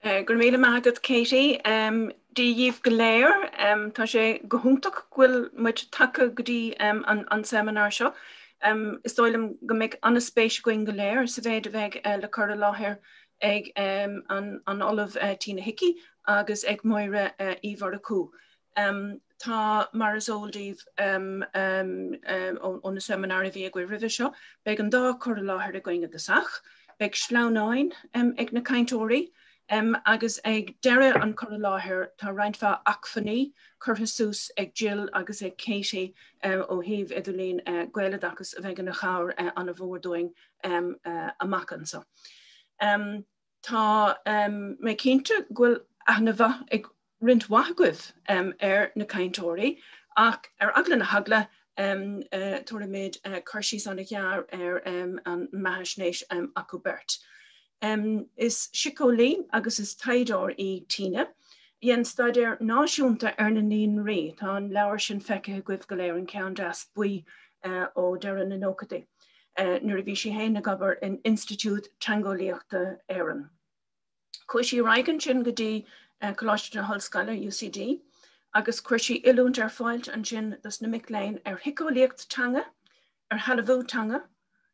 Go raibh míle maith agat Katie. Dia dhíbh go léir. Tá sé go hiontach go bhfuil muid tagtha go dtí an seimineár seo. Is dóigh liom go mbeidh an-spéis againn go léir sa mhéid a bheidh le cur i láthair ag an Ollamh Tina Hickey agus ag Máire Uí Mhurchú. Tá, mar is eol daoibh ó na seimineáir a bhí agaibh roimhe seo, beidh an dá cur i láthair againn i dtosach, beidh sleamhnáin ag na cainteoirí agus ag deireadh an cur i láthair tá roinnt mhaith acmhainní curtha suas ag Jill agus ag Katie ó shuíomh idirlín Gaeloideachas a bheidh ina chabhair an-mhór dúinn amach anseo. Tá mé cinnte go bhfuil aithne mhaith ag roinnt mhaith agaibh ar na cainteoirí ach ar eagla na heagla tabharfaimid cur síos an-ghearr ar an mbeathaisnéis acu beirt. Is síceolaí agus is taighdeoir í Tina. Dhein staidéar náisiúnta ar na naíonraí, tá an leabhar sin feicthe agaibh go léir, an ceann deas buí ó deireadh na nóchaidí. nuair a bhí sí féin ag obair in Institiúid Teangeolaíochta Éireann. Chuaigh sí ar aghaidh ansin go dtí Coláiste na hOllscoile, UCD, agus chuir sí oiliúint ar fáil ansin dos na mic léinn ar shíceolaíocht teanga, ar shealbhú teanga,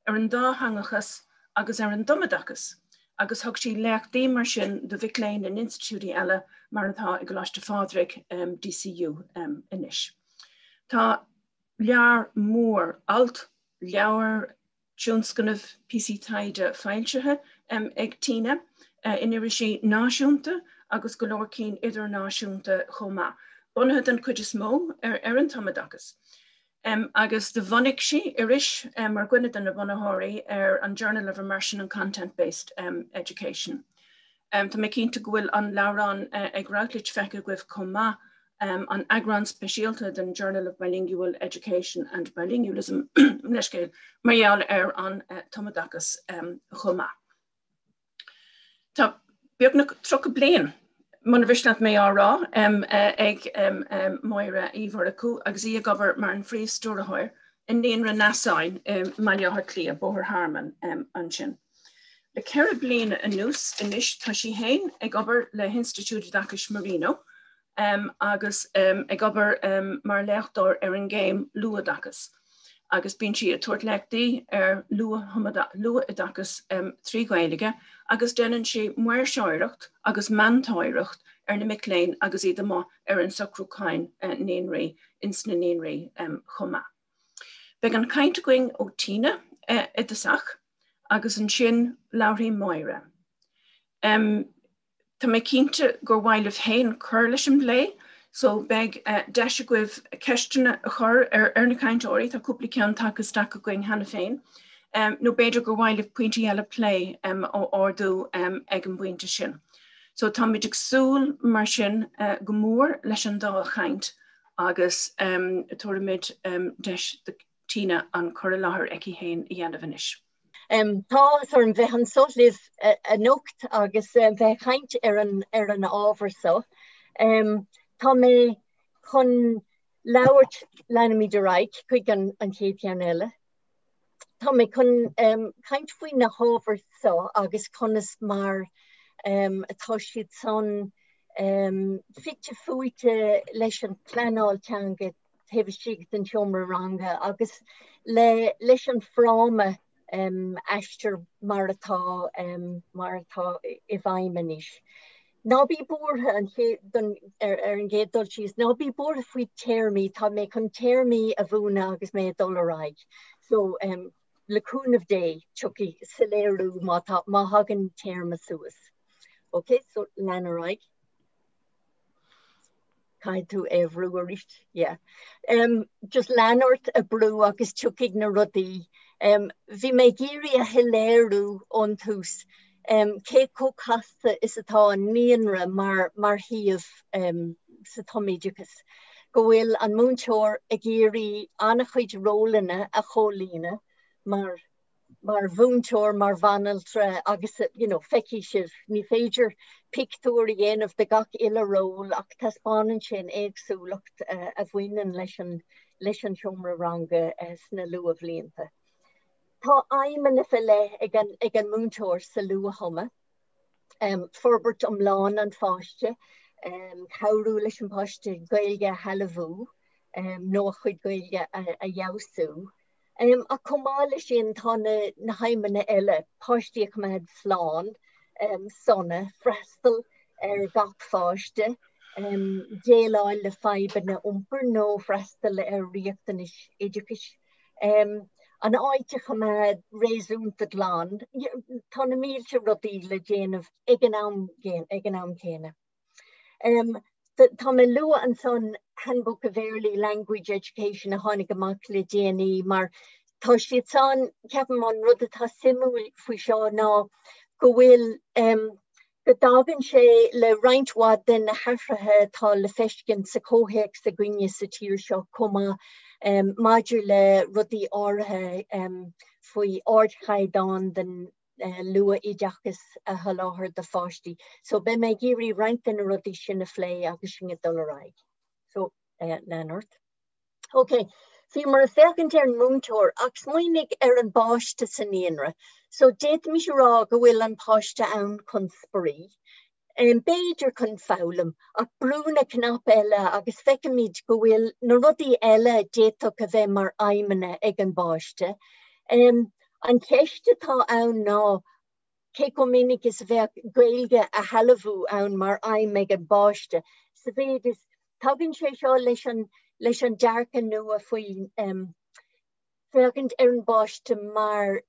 ar an dátheangachas agus ar an tumoideachas, agus thug sí léachtaí mar sin do mhic léinn in institiúidí eile mar atá i gColáiste Phádraig, DCU, anois. Tá lear mór alt, leabhar, tionscnamh, píosaí taighde foilsithe ag Tina in irisí náisiúnta agus go leor cinn idirnáisiúnta chomh maith, bunaithe den chuid is mó ar an tumoideachas. Agus do bhunaigh sí iris mar dhuine de na bunaitheoirí ar an Journal of Immersion and Content-Based Education. Tá mé cinnte go bhfuil an leabhrán ag Routledge feicthe agaibh chomh maith, an eagrán speisialta den Journal of Bilingual Education and Bilingualism, leithscéal, mar gheall ar an tumoideachas chomh maith. Tá beagnach 30 bliain, muna mhiste leat mé á rá, ag Máire Uí Mhurchú agus í ag obair mar an phríomh-stiúrthóir i Naíonra Neasáin i mBaile Átha Cliath, Bóthar Harmon ansin. Le 4 bliana anuas anois tá sí féin ag obair le hInstitiúid Oideachais Marino agus ag obair mar léachtóir ar an gcéim luathoideachas agus bíonn sí ag tabhairt léachtaí ar luathoideachas trí Ghaeilge agus déanann sí maoirseoireacht agus meantóireacht ar na mic léinn agus iad amuigh ar an socrúchán naíonraí ins na naíonraí chomh maith. Beidh an chaint againn ó Tina i dtosach agus ansin labharfaidh Máire. Tá mé cinnte gur mhaith libh féin cur leis an bplé so beidh deis agaibh ceisteanna a chur ar na cainteoirí, tá cúpla ceann tagtha isteach againn cheana féin, nó b'fhéidir gur mhaith libh pointí eile plé a ardú ag an bpointe sin. So táimid ag súil mar sin go mór leis an dá chaint agus tabharfaimid deis do Tina an cur i láthair aici féin a dhéanamh anois. Tá áthas orm bheith anso libh anocht agus bheith ag caint ar an ar an ábhar so. Tá mé chun labhairt, leanfaimid ar aghaidh chuig an an chéad cheann eile. Tá mé chun caint faoi na hábhair seo agus conas mar atá siad san fite fuaite leis an pleanáil teanga taobh istigh den seomra ranga agus le leis an fráma Aistear mar atá mar atá i bhfeidhm anois. Ná bí buartha an chéad, don, ar, ar an gcéad dul síos, ná bí buartha faoi téarmaí, tá mé chun téarmaí a mhúineadh agus mé ag dul ar aghaidh. So, um, le cúnamh Dé, tiocfaidh soiléiriú má, tá, má thagann téarma suas. Ok, so lean ar aghaidh. Caithfidh tú é a bhrú arís. Yeah. Um, just lean ort ag brú agus tiocfaidh na rudaí. Um, bhí mé ag iarraidh a shoiléiriú ón tús um, cé chomh casta is atá an naíonra mar, mar shuíomh um, sa tumoideachas. Go bhfuil an múinteoir ag iarraidh an-chuid rólanna a chomhlíonadh mar mar mhúinteoir, mar bhanaltra agus you know feicfidh sibh, ní féidir pictiúr a dhéanamh de gach uile ról ach taispeánann sé an éagsúlacht a bhaineann leis an leis an seomra ranga sna luathbhlianta. Tá aidhmeanna faoi leith ag an ag an múinteoir sa luath-thumadh. Forbairt iomlán an pháiste, cabhrú leis an bpáiste Gaeilge a shealbhú nó a chuid Gaeilge a fheabhsú. Ach chomh maith leis sin tá na haidhmeanna eile, páistí a choimeád slán, sona, freastal ar gach pháiste, déileáil le fadhbanna iompair nó freastal ar riachtanais oideachais. An áit a choimeád réasúnta glan, tá na mílte rudaí le déanamh ag an am ag an am céanna. Tá mé ag lua ansan Handbook of Early Language Education a tháinig amach le déanaí mar tá siad san, ceapaim an rud atá suimiúil faoi seo ná go bhfuil go dtagann sé le roinnt mhaith de na hathruithe atá le feiscint sa chomhthéacs againne sa tír seo chomh maith maidir le rudaí áirithe faoi ardchaighdeán den luathoideachas a sholáthar do pháistí. So beidh mé ag iarraidh roinnt de na rudaí sin a phlé agus sinn ag dul ar aghaidh. So lean ort. Ok, bhíomar ag féachaint ar an múinteoir ach smaoinigh ar an bpáiste sa naíonra. So d'fhéadfaimis a rá go bhfuil an páiste ann chun spraoi, b'fhéidir chun foghlaim, ach brú na cnaip eile agus feicimid go bhfuil na rudaí eile a d'fhéadfadh a bheith mar aidhmeanna ag an bpáiste. An cheist atá ann ná cé chomh minic is a bheadh Gaeilge a shealbhú ann mar aidhm ag an bpáiste, sa mhéid is tagann sé seo leis an leis an dearcadh nua faoi féachaint ar an bpáiste mar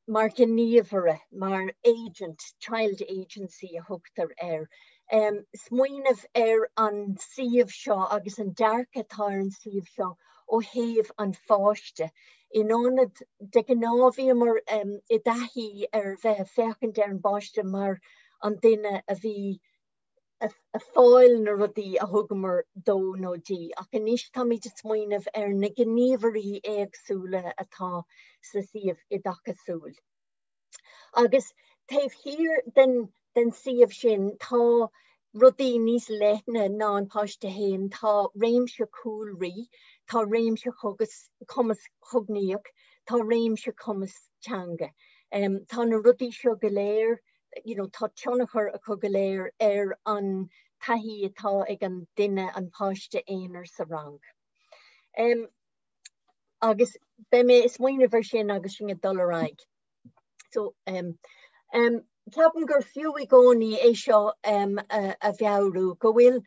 mar ghníomhaire, mar agent, child agency a thugtar air. Smaoineamh ar an suíomh seo agus an dearcadh atá ar an suíomh seo ó thaobh an pháiste. In ionad, de ghnáth bhíomar i dtaithí ar bheith ag féachaint ar an bpáiste mar an duine a bhí ag fáil na rudaí a thugamar dó nó di, ach anois táimid ag smaoineamh ar na gníomhairí éagsúla atá sa suíomh oideachasúil. Agus taobh thiar den den suíomh sin tá rudaí níos leithne ná an páiste féin, tá réimse cúlraí, tá réimse cumas cognaíoch, tá réimse cumas teanga. Tá na rudaí seo go léir, you know, tá tionchar acu go léir ar an taithí atá ag an duine, an páiste aonair sa rang. Agus beidh mé ag smaoineamh ar sin agus sinn ag dul ar aghaidh. So ceapaim gur fiú i gcónaí é seo a mheabhrú, go bhfuil,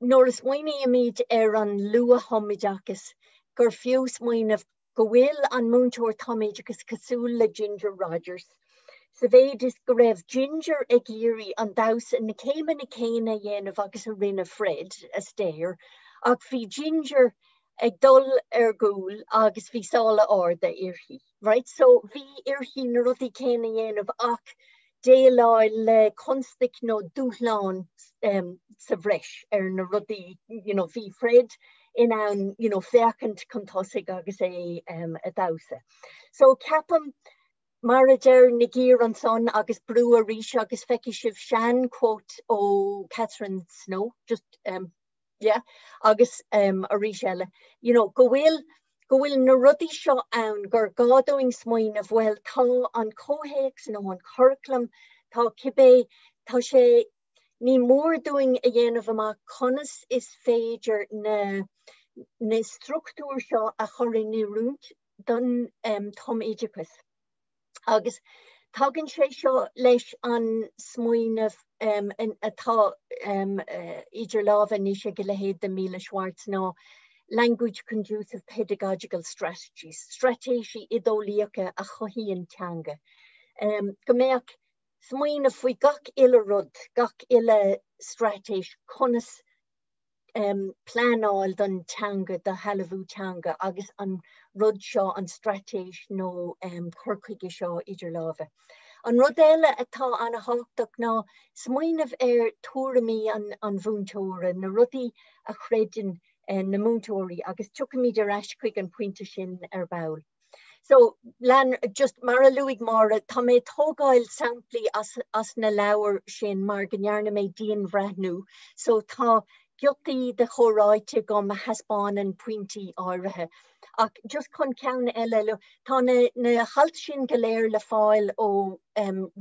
nuair a smaoinímid ar an luath-thumoideachas, gur fiú smaoineamh go bhfuil an múinteoir tumoideachais cosúil le Ginger Rogers, sa mhéid is go raibh Ginger ag iarraidh an damhsa, na céimeanna céanna a dhéanamh agus a rinne Fred Astaire, ach bhí Ginger ag dul ar gcúl agus bhí sála arda uirthi. Right? So bhí uirthi na rudaí céanna a dhéanamh ach déileáil le constaic nó dúshlán sa bhreis ar na rudaí, you know, bhí Fred in ann, you know, féachaint chun tosaigh agus é ag damhsa. So ceapaim mar a deir Nagier ansan agus brú arís agus feicfidh sibh sean quote ó Catherine Snow, just um, yeah, agus um, arís eile, you know, go bhfuil go bhfuil na rudaí seo ann gur gá dúinn smaoineamh, bhuel tá an comhthéacs nó an curaclam, tá cibé, tá sé Ní mór dúinn a dhéanamh amach conas is féidir na na struchtúir seo a chur in oiriúint don tumoideachas. Agus tagann sé seo leis an smaoineamh atá idir lámha anois ag a leithéid de Mila Schwartz ná Language Conducive Pedagogical Strategies, straitéisí oideolaíocha a chothaíonn teanga. Go mbeadh smaoineamh faoi gach uile rud, gach uile straitéis, conas pleanáil don teanga, do shealbhú teanga agus an rud seo, an straitéis nó cur chuige seo idir lámha. An rud eile atá an-thábhachtach ná smaoineamh ar tuairimí an mhúinteora, na rudaí a chreideann na múinteoirí agus tiocfaimid ar ais chuig an pointe sin ar ball. So, lean, just mar a luaigh Máire, tá mé ag tógáil samplaí as, as na leabhair sin mar go ndearna mé dianbhreathnú. So tá giotaí de chomhráite agam a thaispeánann pointí áirithe. Ach just chun ceann eile a lua, tá na na hailt sin go léir le fáil ó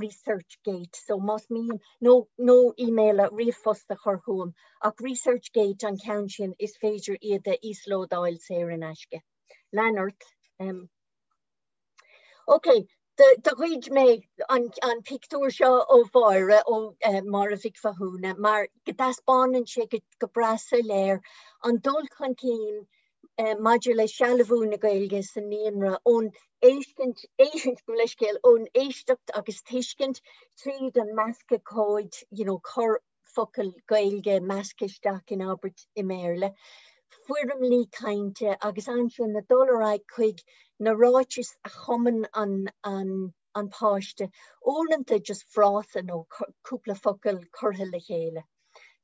ResearchGate, so más mian, nó nó email a ríomhphost a chur chugam, ach ResearchGate an ceann sin is féidir iad a íoslódáil saor in aisce. Lean ort. Ok, do ghoid mé an an pictiúr seo ó Mháire, ó Máire Mhic Mhathúna, mar go dtaispeánann sé go breá soiléir an dul chun cinn maidir le sealbhú na Gaeilge sa naíonra ón éiscint, gabh mo leithscéal, ón éisteacht agus tuiscint tríd an meascadh cóid, you know, cur focal Gaeilge measctha isteach in abairt i mBéarla, foirmlí cainte agus ansin ag dul ar aghaidh chuig na ráitis a chumann an an páiste, uaireanta just frása nó cúpla focal curtha le chéile.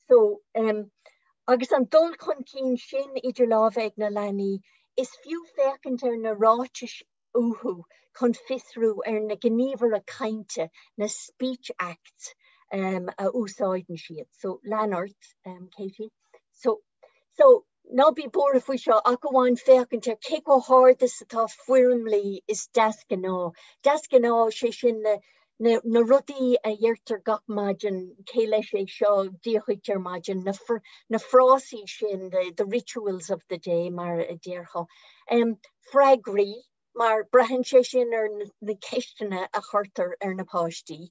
So um, agus an dul chun cinn sin idir lámha ag na leanaí, is fiú féachaint ar na ráitis uathu chun fiosrú ar na gníomhartha cainte, na speech acts, a úsáideann siad. So, lean ort, Katie. So, so, ná bí buartha faoi seo ach amháin féachaint ar cé chomh hard is atá foirmlí is deasghnáth. Deasghnáth, sé sin na, na, na rudaí a dheirtear gach maidin, cé leis é seo, Dia dhuit ar maidin, na, na frásaí sin, the, the rituals of the day mar a déarfá. Um, freagraí, mar braitheann sé sin ar na ceisteanna a chuirtear ar na páistí.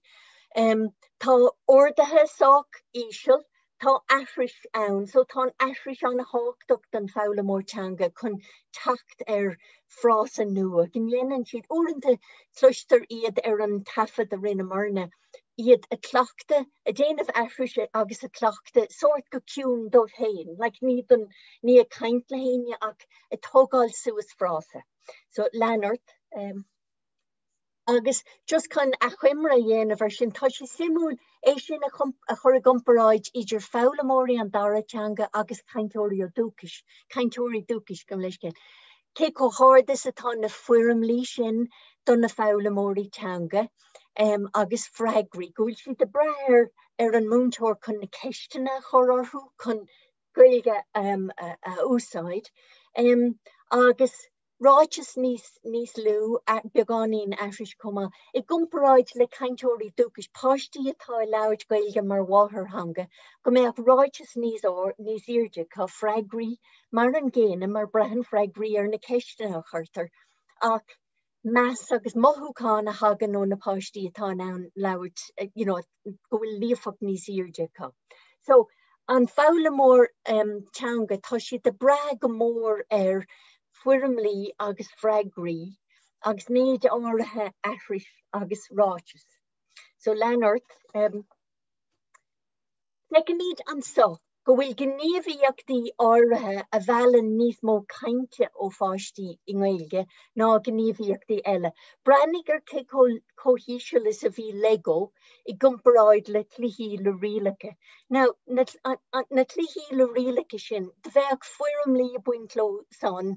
Tá arduithe sách íseal, tá aithris ann, so tá an aithris an-tábhachtach don foghlaimeoir teanga chun teacht ar frása nua, go ndéanann siad, uaireanta cloistear iad ar an taifead a rinneamarna, iad ag cleachtadh, ag déanamh aithrise agus ag cleachtadh sórt go ciúin dóibh féin, like ní don, ní ag caint le héinne ach ag tógáil suas frása. So lean ort. Um, agus just chun achoimre a dhéanamh ar sin, tá sé suimiúil é sin a, a chur i gcomparáid idir foghlaimeoirí an dara teanga agus cainteoirí ó dúchais, cainteoirí dúchais gabh mo leithscéal. Cé chomh hard is atá na foirmlí sin do na foghlaimeoirí teanga, agus freagraí, go bhfuil siad ag brath ar ar an múinteoir chun na ceisteanna a chur orthu chun Gaeilge a úsáid, agus ráitis níos níos lú, beagáinín aithris chomh maith, i gcomparáid le cainteoirí dúchais, páistí atá ag labhairt Gaeilge mar mháthairtheanga, go mbeadh ráitis níos níos airde acu, freagraí mar an gcéanna, mar braitheann freagraí ar na ceisteanna a chuirtear, ach meas agus mothúchán a thagann ó na páistí atá in ann labhairt, you know, go bhfuil líofacht níos airde acu. So, an foghlaimeoir um, teanga, tá siad ag brath go mór ar foirmlí agus freagraí agus méid áirithe aithris agus ráiteas. So lean ort. Um, Feicimid anseo go bhfuil gníomhaíochtaí áirithe a mheallann níos mó cainte ó pháistí i nGaeilge ná gníomhaíochtaí eile. Breathnaigh ar cé chomh híseal is a bhí Lego i gcomparáid le cluichí le rialacha. Now, na, na cluichí le rialacha sin, do bheadh foirmlí ag baint leo san,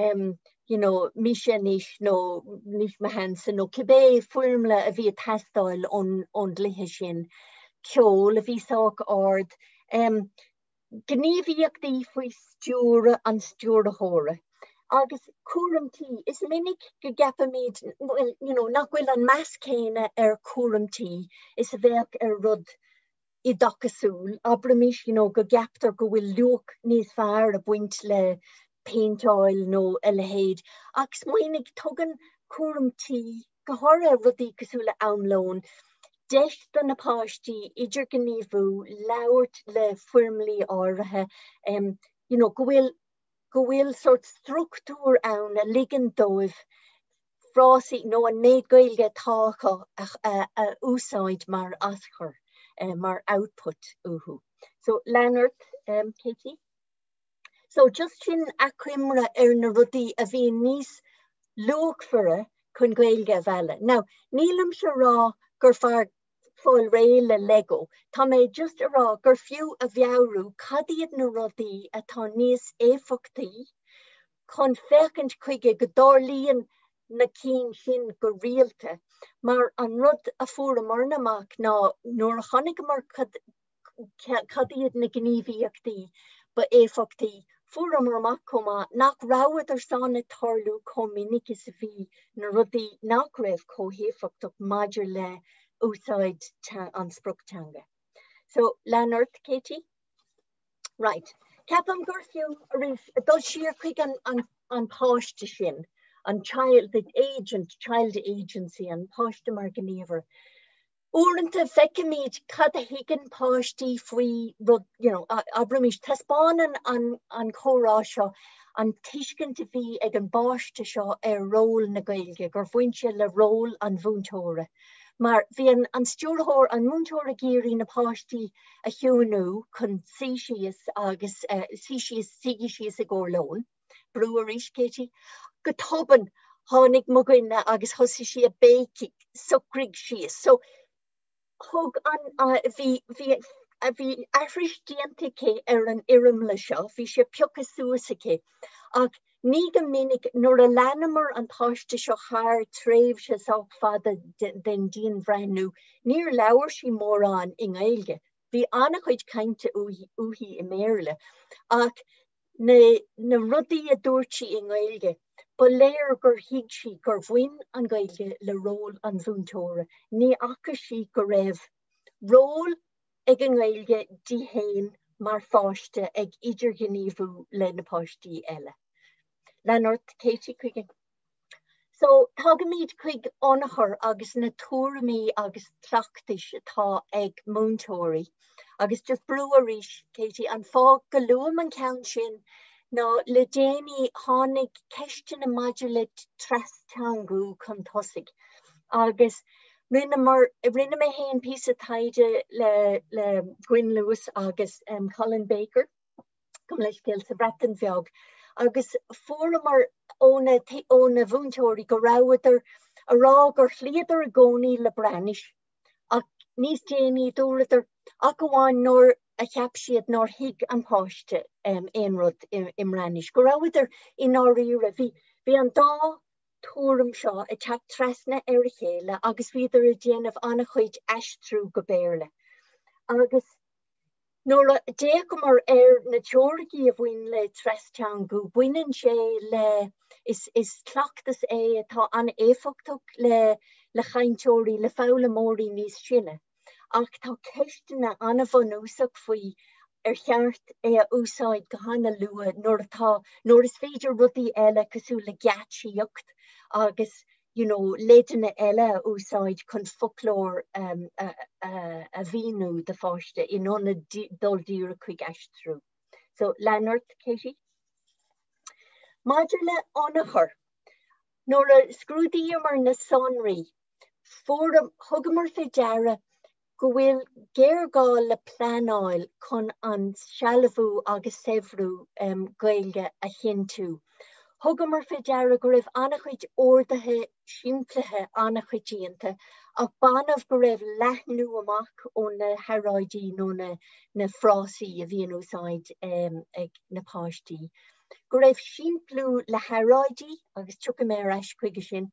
um, you know, mise anois nó anois mo sheansa nó cibé foirmle a bhí ag teastáil ón, ón gcluiche sin, ceol a bhí sách ard, um, gníomhaíochtaí faoi stiúradh an stiúrthóra agus cúram tí. Is minic go gceapaimid well, you know, nach bhfuil an meas céanna ar chúram tí is a bheadh ar rud oideachasúil, abraimis, you know, go gceaptar go bhfuil luach níos fearr ag baint le péinteáil nó a leithéid. Ach smaoinigh, tugann cúram tí, go háirithe rudaí cosúil le am lóin, deis do na páistí idirghníomhú, labhairt le foirmlí áirithe, um, you know, go bhfuil go bhfuil sórt struchtúr ann a ligeann dóibh frásaí nó an méid Gaeilge atá acu a úsáid mar aschur, mar output uathu. So lean ort, Katie. So just sin achoimre ar na rudaí a bhíonn níos luachmhaire chun Gaeilge a mhealladh. Now, nílimse a rá gur fearr fáil réidh le Lego, tá mé just a rá gur fiú a mheabhrú cad iad na rudaí atá níos éifeachtaí chun féachaint chuige go dtarlaíonn na cinn sin go rialta, mar an rud a fuaireamarna amach ná nuair a chonaiceamar cad. cad iad na gníomhaíochtaí ba éifeachtaí, fuaireamar amach chomh maith nach rabhadar san ag tarlú chomh minic is a bhí na rudaí nach raibh chomh héifeachtach maidir le úsáid an spriocteanga. So, lean ort, Katie. Right. Ceapaim gur fiú arís dul siar chuig an, an, an páiste sin, an child, the agent, child agency, an páiste mar ghníomhaire. Uaireanta feicimid cad a thuigeann páistí faoi rud, you know, abraimis, taispeánann an, an comhrá seo an tuiscint a bhí ag an bpáiste seo ar ról na Gaeilge, gur bhain sé le ról an mhúinteora. Mar bhí an, an stiúrthóir, an múinteoir ag iarraidh na páistí a chiúnú chun suí síos agus suí síos, suígí síos i gcomhair lóin. Brú arís, Katie. Go tobann, tháinig mo dhuine agus thosaigh sí ag béicigh, socraigh síos. So, thug an, bhí, bhí, bhí aithris déanta aici ar an fhoirmle seo, bhí sé pioctha suas aici. Ach ní go minic, nuair a leanamar an páiste seo thar tréimhse sách fada den dianbhreathnú, níor labhair sí mórán i nGaeilge. Bhí an-chuid cainte uaithi i mBéarla, ach na na rudaí a dúirt sí i nGaeilge, ba léir gur thuig sí gur bhain an Ghaeilge le ról an mhúinteora. Ní fhaca sí go raibh ról ag an nGaeilge di féin mar pháiste ag idirghníomhú le na páistí eile. Lean ort, Katie, chuige. So, tagaimid chuig ionchur agus na tuairimí agus cleachtais atá ag múinteoirí. Agus just brú arís, Katie, an fáth go luaim an ceann sin ná le déanaí tháinig ceisteanna maidir le trasteangú chun tosaigh agus Rinneamar, rinne mé féin píosa taighde le le Gwyn Lewis agus Colin Baker, gabh mo leithscéal, sa Bhreatain Bheag agus fuaireamar ó na ó na mhúinteoirí go rabhadar a rá gur chloíodar i gcónaí le Breatnais ach níos déanaí dúradar ach amháin nuair a cheap siad nár thuig an páiste aon rud i mBreatnais, go rabhadar i ndáiríre, bhí bhí an dá tuairim seo ag teacht trasna ar a chéile agus bhíodar ag déanamh an-chuid aistriú go Béarla. Agus nuair a d'fhéachamar ar na teoiricí a bhain le trasteangú, baineann sé le, is, is cleachtas é atá an-éifeachtach le, le cainteoirí, le foghlaimeoirí níos sine. Ach tá ceisteanna an-bhunúsach faoi ar cheart é a úsáid go han-luath nuair atá, nuair is féidir rudaí eile cosúil le geáitsíocht agus you know leideanna eile a úsáid chun foclóir a a mhíniú do pháiste in ionad dul díreach chuig aistriú. So lean ort, Katie. Maidir le ionchur, nuair a scrúdaíomar na sonraí, Fuair, thugamar fé deara go bhfuil géarghá le pleanáil chun an sealbhú agus saibhriú Gaeilge a chinntiú. Thugamar fé deara go raibh an-chuid orduithe simplithe an-choitianta ach b'annamh go raibh leathnú amach ó na hearráidí nó na frásaí a bhí in úsáid ag na páistí. Go raibh simpliú le hearráidí, agus tiocfaidh mé ar ais chuige sin.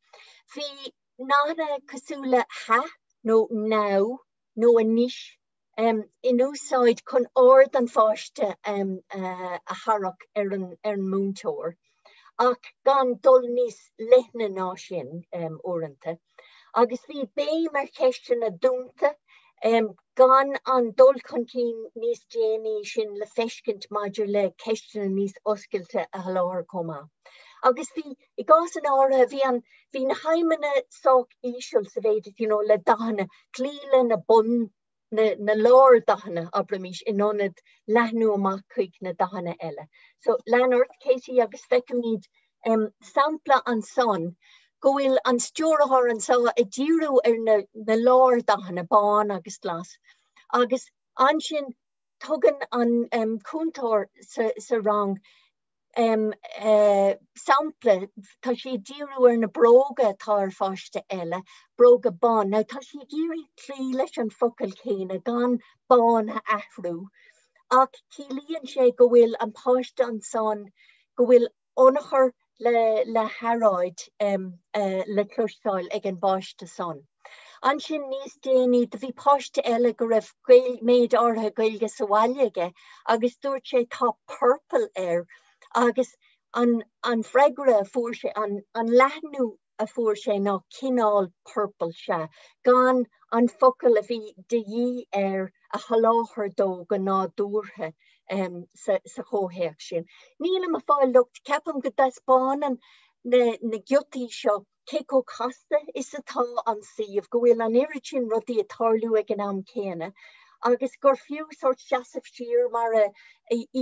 Bhí nathanna cosúil le 'ha' nó 'now' nó 'anois' in úsáid chun aird an pháiste a tharrac ar an múinteoir, ach gan dul níos leithne ná sin uaireanta. Agus bhí béim ar cheisteanna dúnta, gan an dul chun cinn níos déanaí sin le feiscint maidir le ceisteanna níos oscailte a sholáthar chomh maith. Agus bhí, i gcásanna áirithe, bhí an, bhí na haidhmeanna sách íseal sa mhéid, you know, le dathanna, cloí le na bun, na, na lár-dathanna, abraimis, in ionad leathnú amach chuig na dathanna eile. So, lean ort, Katie, agus feicimid sampla ansan go bhfuil an stiúrthóir anseo ag díriú ar na, na lár-dathanna, bán agus glas, agus ansin tugann an cúntóir sa, sa rang sampla, tá sí ag díriú ar na bróga atá ar pháiste eile, bróga bán. Now tá sí ag iarraidh cloí leis an focal céanna gan bán a athrú, ach ciallaíonn sé go bhfuil an páiste ansan, go bhfuil ionchur le le hearráid le cloisteáil ag an bpáiste san. Ansin níos déanaí do bhí páiste eile go raibh méid áirithe Gaeilge sa bhaile aige agus dúirt sé tá purple air agus an an freagra a fuair sé, an an leathnú a fuair sé ná cineál purple, sea, gan an focal a bhí de dhíth air a sholáthar dó go nádúrtha sa chomhthéacs sin. Nílim ag fáil locht, ceapaim go dtaispeánann na giotaí seo cé chomh casta is atá an suíomh, go bhfuil an oiread sin rudaí ag tarlú ag an am céanna agus gur fiú sórt seasamh siar mar a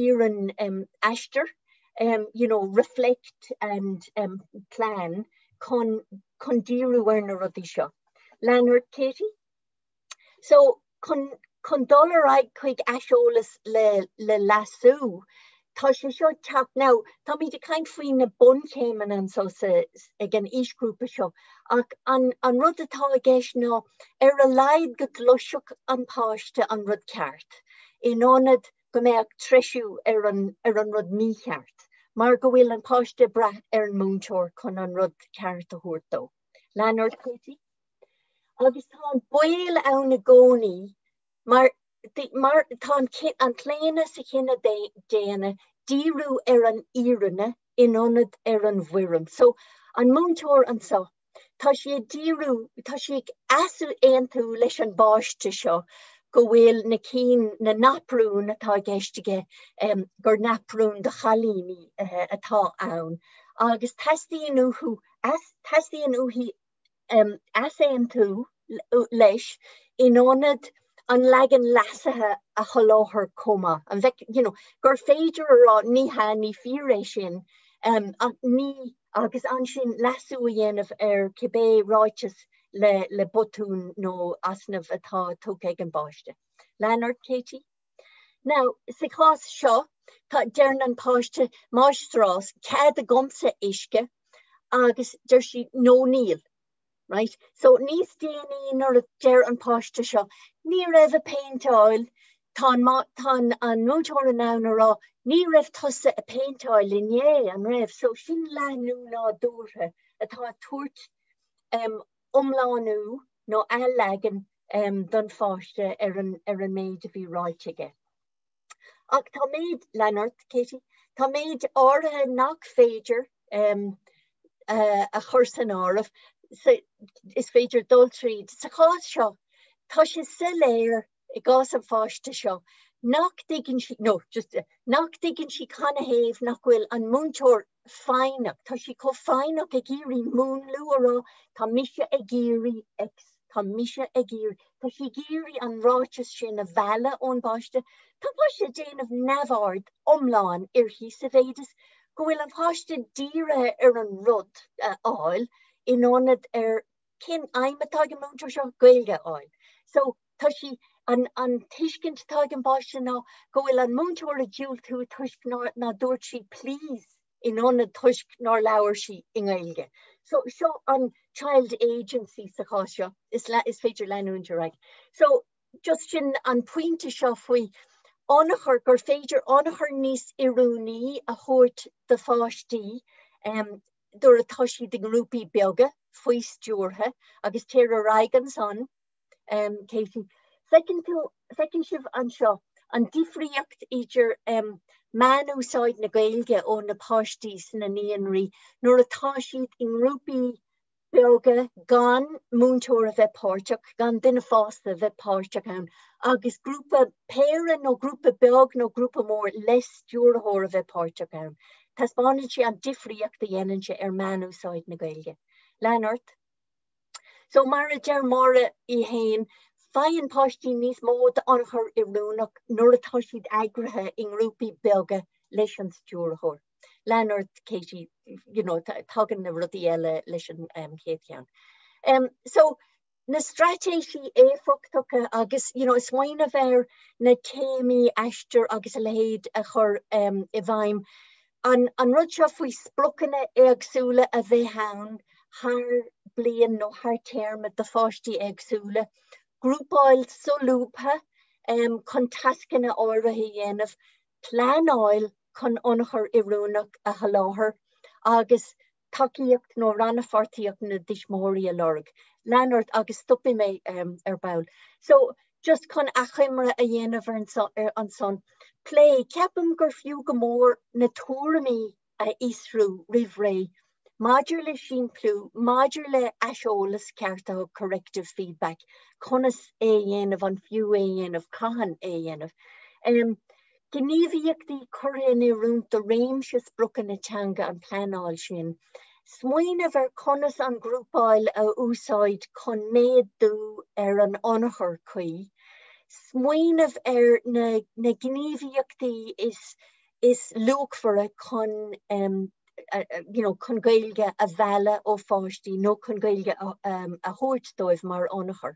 iarrann Aistear, you know, reflect and plan chun chun díriú ar na rudaí seo. Lean ort, Katie? So, chun, chun dul ar aghaidh chuig aiseolas le, le leasú, tá sé seo ag teacht, now, táimid ag caint faoi na bunchéimeanna anso sa, ag an aoisghrúpa seo, ach an, an rud atá i gceist ná ar a laghad go gcloisfeadh an páiste an rud ceart, in ionad go mbeadh treisiú ar an, ar an rud mícheart, mar go bhfuil an páiste ag brath ar an múinteoir chun an rud ceart a thabhairt dó. Lean ort, Katie. Agus tá an baol ann i gcónaí mar mar tá an an claonadh sa chine daonna díriú ar an fhírinne in ionad ar an bhfoirm. So an múinteoir anseo, tá sí ag díriú, tá sí ag easaontú leis an bpáiste seo go bhfuil na cinn, na naprúin atá i gceist aige, gur naprún do chailíní atá ann agus teastaíonn uathu, teastaíonn uaithi easaontú leis in ionad an leagan leasaithe a sholáthar chomh maith. An bhfeic, you know, gur féidir a rá ní hea, ní fíor é sin, ach ní, agus ansin leasú a dhéanamh ar cibé ráiteas le, le botún nó easnamh atá tugtha ag an bpáiste. Lean ort, Katie. Now, sa chás seo, tá, deireann an páiste, Máistreás, cead agamsa uisce, agus deir sí, no, níl. Right? So, níos déanaí nuair a deir an páiste seo, ní raibh ag péinteáil, tá an, tá an, an múinteoir in ann a rá, ní raibh tusa ag péinteáil inné, an raibh? So, sin leathnú nádúrtha atá ag tabhairt um, iomlánú nó athleagan don pháiste ar an ar an méid a bhí ráite aige. Ach tá méid, lean ort, Katie, tá méid áirithe nach féidir a chur san áireamh, is féidir dul tríd. Sa chás seo, tá sé soiléir i gcás an pháiste seo nach dtuigeann sí, no, just, nach dtuigeann sí canathaobh nach bhfuil an múinteoir foighneach, tá sí chomh foighneach ag iarraidh múnlú a rá tá mise ag iarraidh X, tá mise ag iarraidh, tá sí ag iarraidh an ráiteas sin a mhealladh ón bpáiste. Tá an páiste ag déanamh neamhaird iomlán uirthi sa mhéid is go bhfuil an páiste dírithe ar an rud a fháil in ionad ar cén aidhm atá ag an múinteoir seo, Gaeilge a fháil. So tá sí, an, an tuiscint atá ag an bpáiste ná go bhfuil an múinteoir ag diúltú toisc nár, ná dúirt sí please in ionad toisc nár labhair sí i nGaeilge. So seo an child agency sa chás seo, is, le, is féidir leanúint ar aghaidh. So just sin an pointe seo faoi ionchur, gur féidir ionchur níos oiriúnaí a thabhairt do pháistí um, nuair atá siad i ngrúpaí beaga faoi stiúrtha agus téir ar aghaidh ansan Katie. Feiceann tú, feiceann sibh anseo an difríocht idir meán-úsáid na Gaeilge ó na páistí sna naíonraí nuair atá siad i ngrúpaí beaga gan múinteoir a bheith páirteach, gan duine fásta a bheith páirteach ann, agus grúpa péire nó grúpa beag nó grúpa mór le stiúrthóir a bheith páirteach ann. Taispeánann sé an difríocht a dhéanann sé ar meán-úsáid na Gaeilge. Lean ort. So mar a deir Máire í fhéin, faigheann páistí níos mó d'ionchur oiriúnach nuair atá siad eagraithe i ngrúpaí beaga leis an stiúrthóir. Lean ort, Katie, you know, tagann na rudaí eile leis an um, chéad cheann. Um, so, na straitéisí éifeachtacha agus you know, smaoineamh ar na téamaí Aistear agus a leithéid a chur um, i bhfeidhm. An an rud seo faoi spriocanna éagsúla a bheith ann thar bliain nó thar téarma do pháistí éagsúla, grúpáil solúbtha chun tascanna áirithe a dhéanamh, pleanáil chun ionchur oiriúnach a sholáthar. agus tacaíocht nó rannpháirtíocht na dtuismitheoirí a lorg. Lean ort agus stopfaidh mé ar ball. So, just chun achoimre a dhéanamh ar ansan, plé, ceapaim gur fiú go mór na tuairimí a fhiosrú roimh ré maidir le simpliú, maidir le aiseolas ceartaitheach, corrective feedback, conas é a dhéanamh, an fiú é a dhéanamh, cathain é a dhéanamh. Gníomhaíochtaí curtha in oiriúint do réimse spriocanna teanga an pleanáil sin. Smaoineamh ar conas an ghrúpáil a úsáid chun méadú ar an ionchur cuí. Smaoineamh ar na na gníomhaíochtaí is is luachmhaire chun you know chun Gaeilge a mhealladh ó pháistí nó chun Gaeilge a a thabhairt dóibh mar ionchur.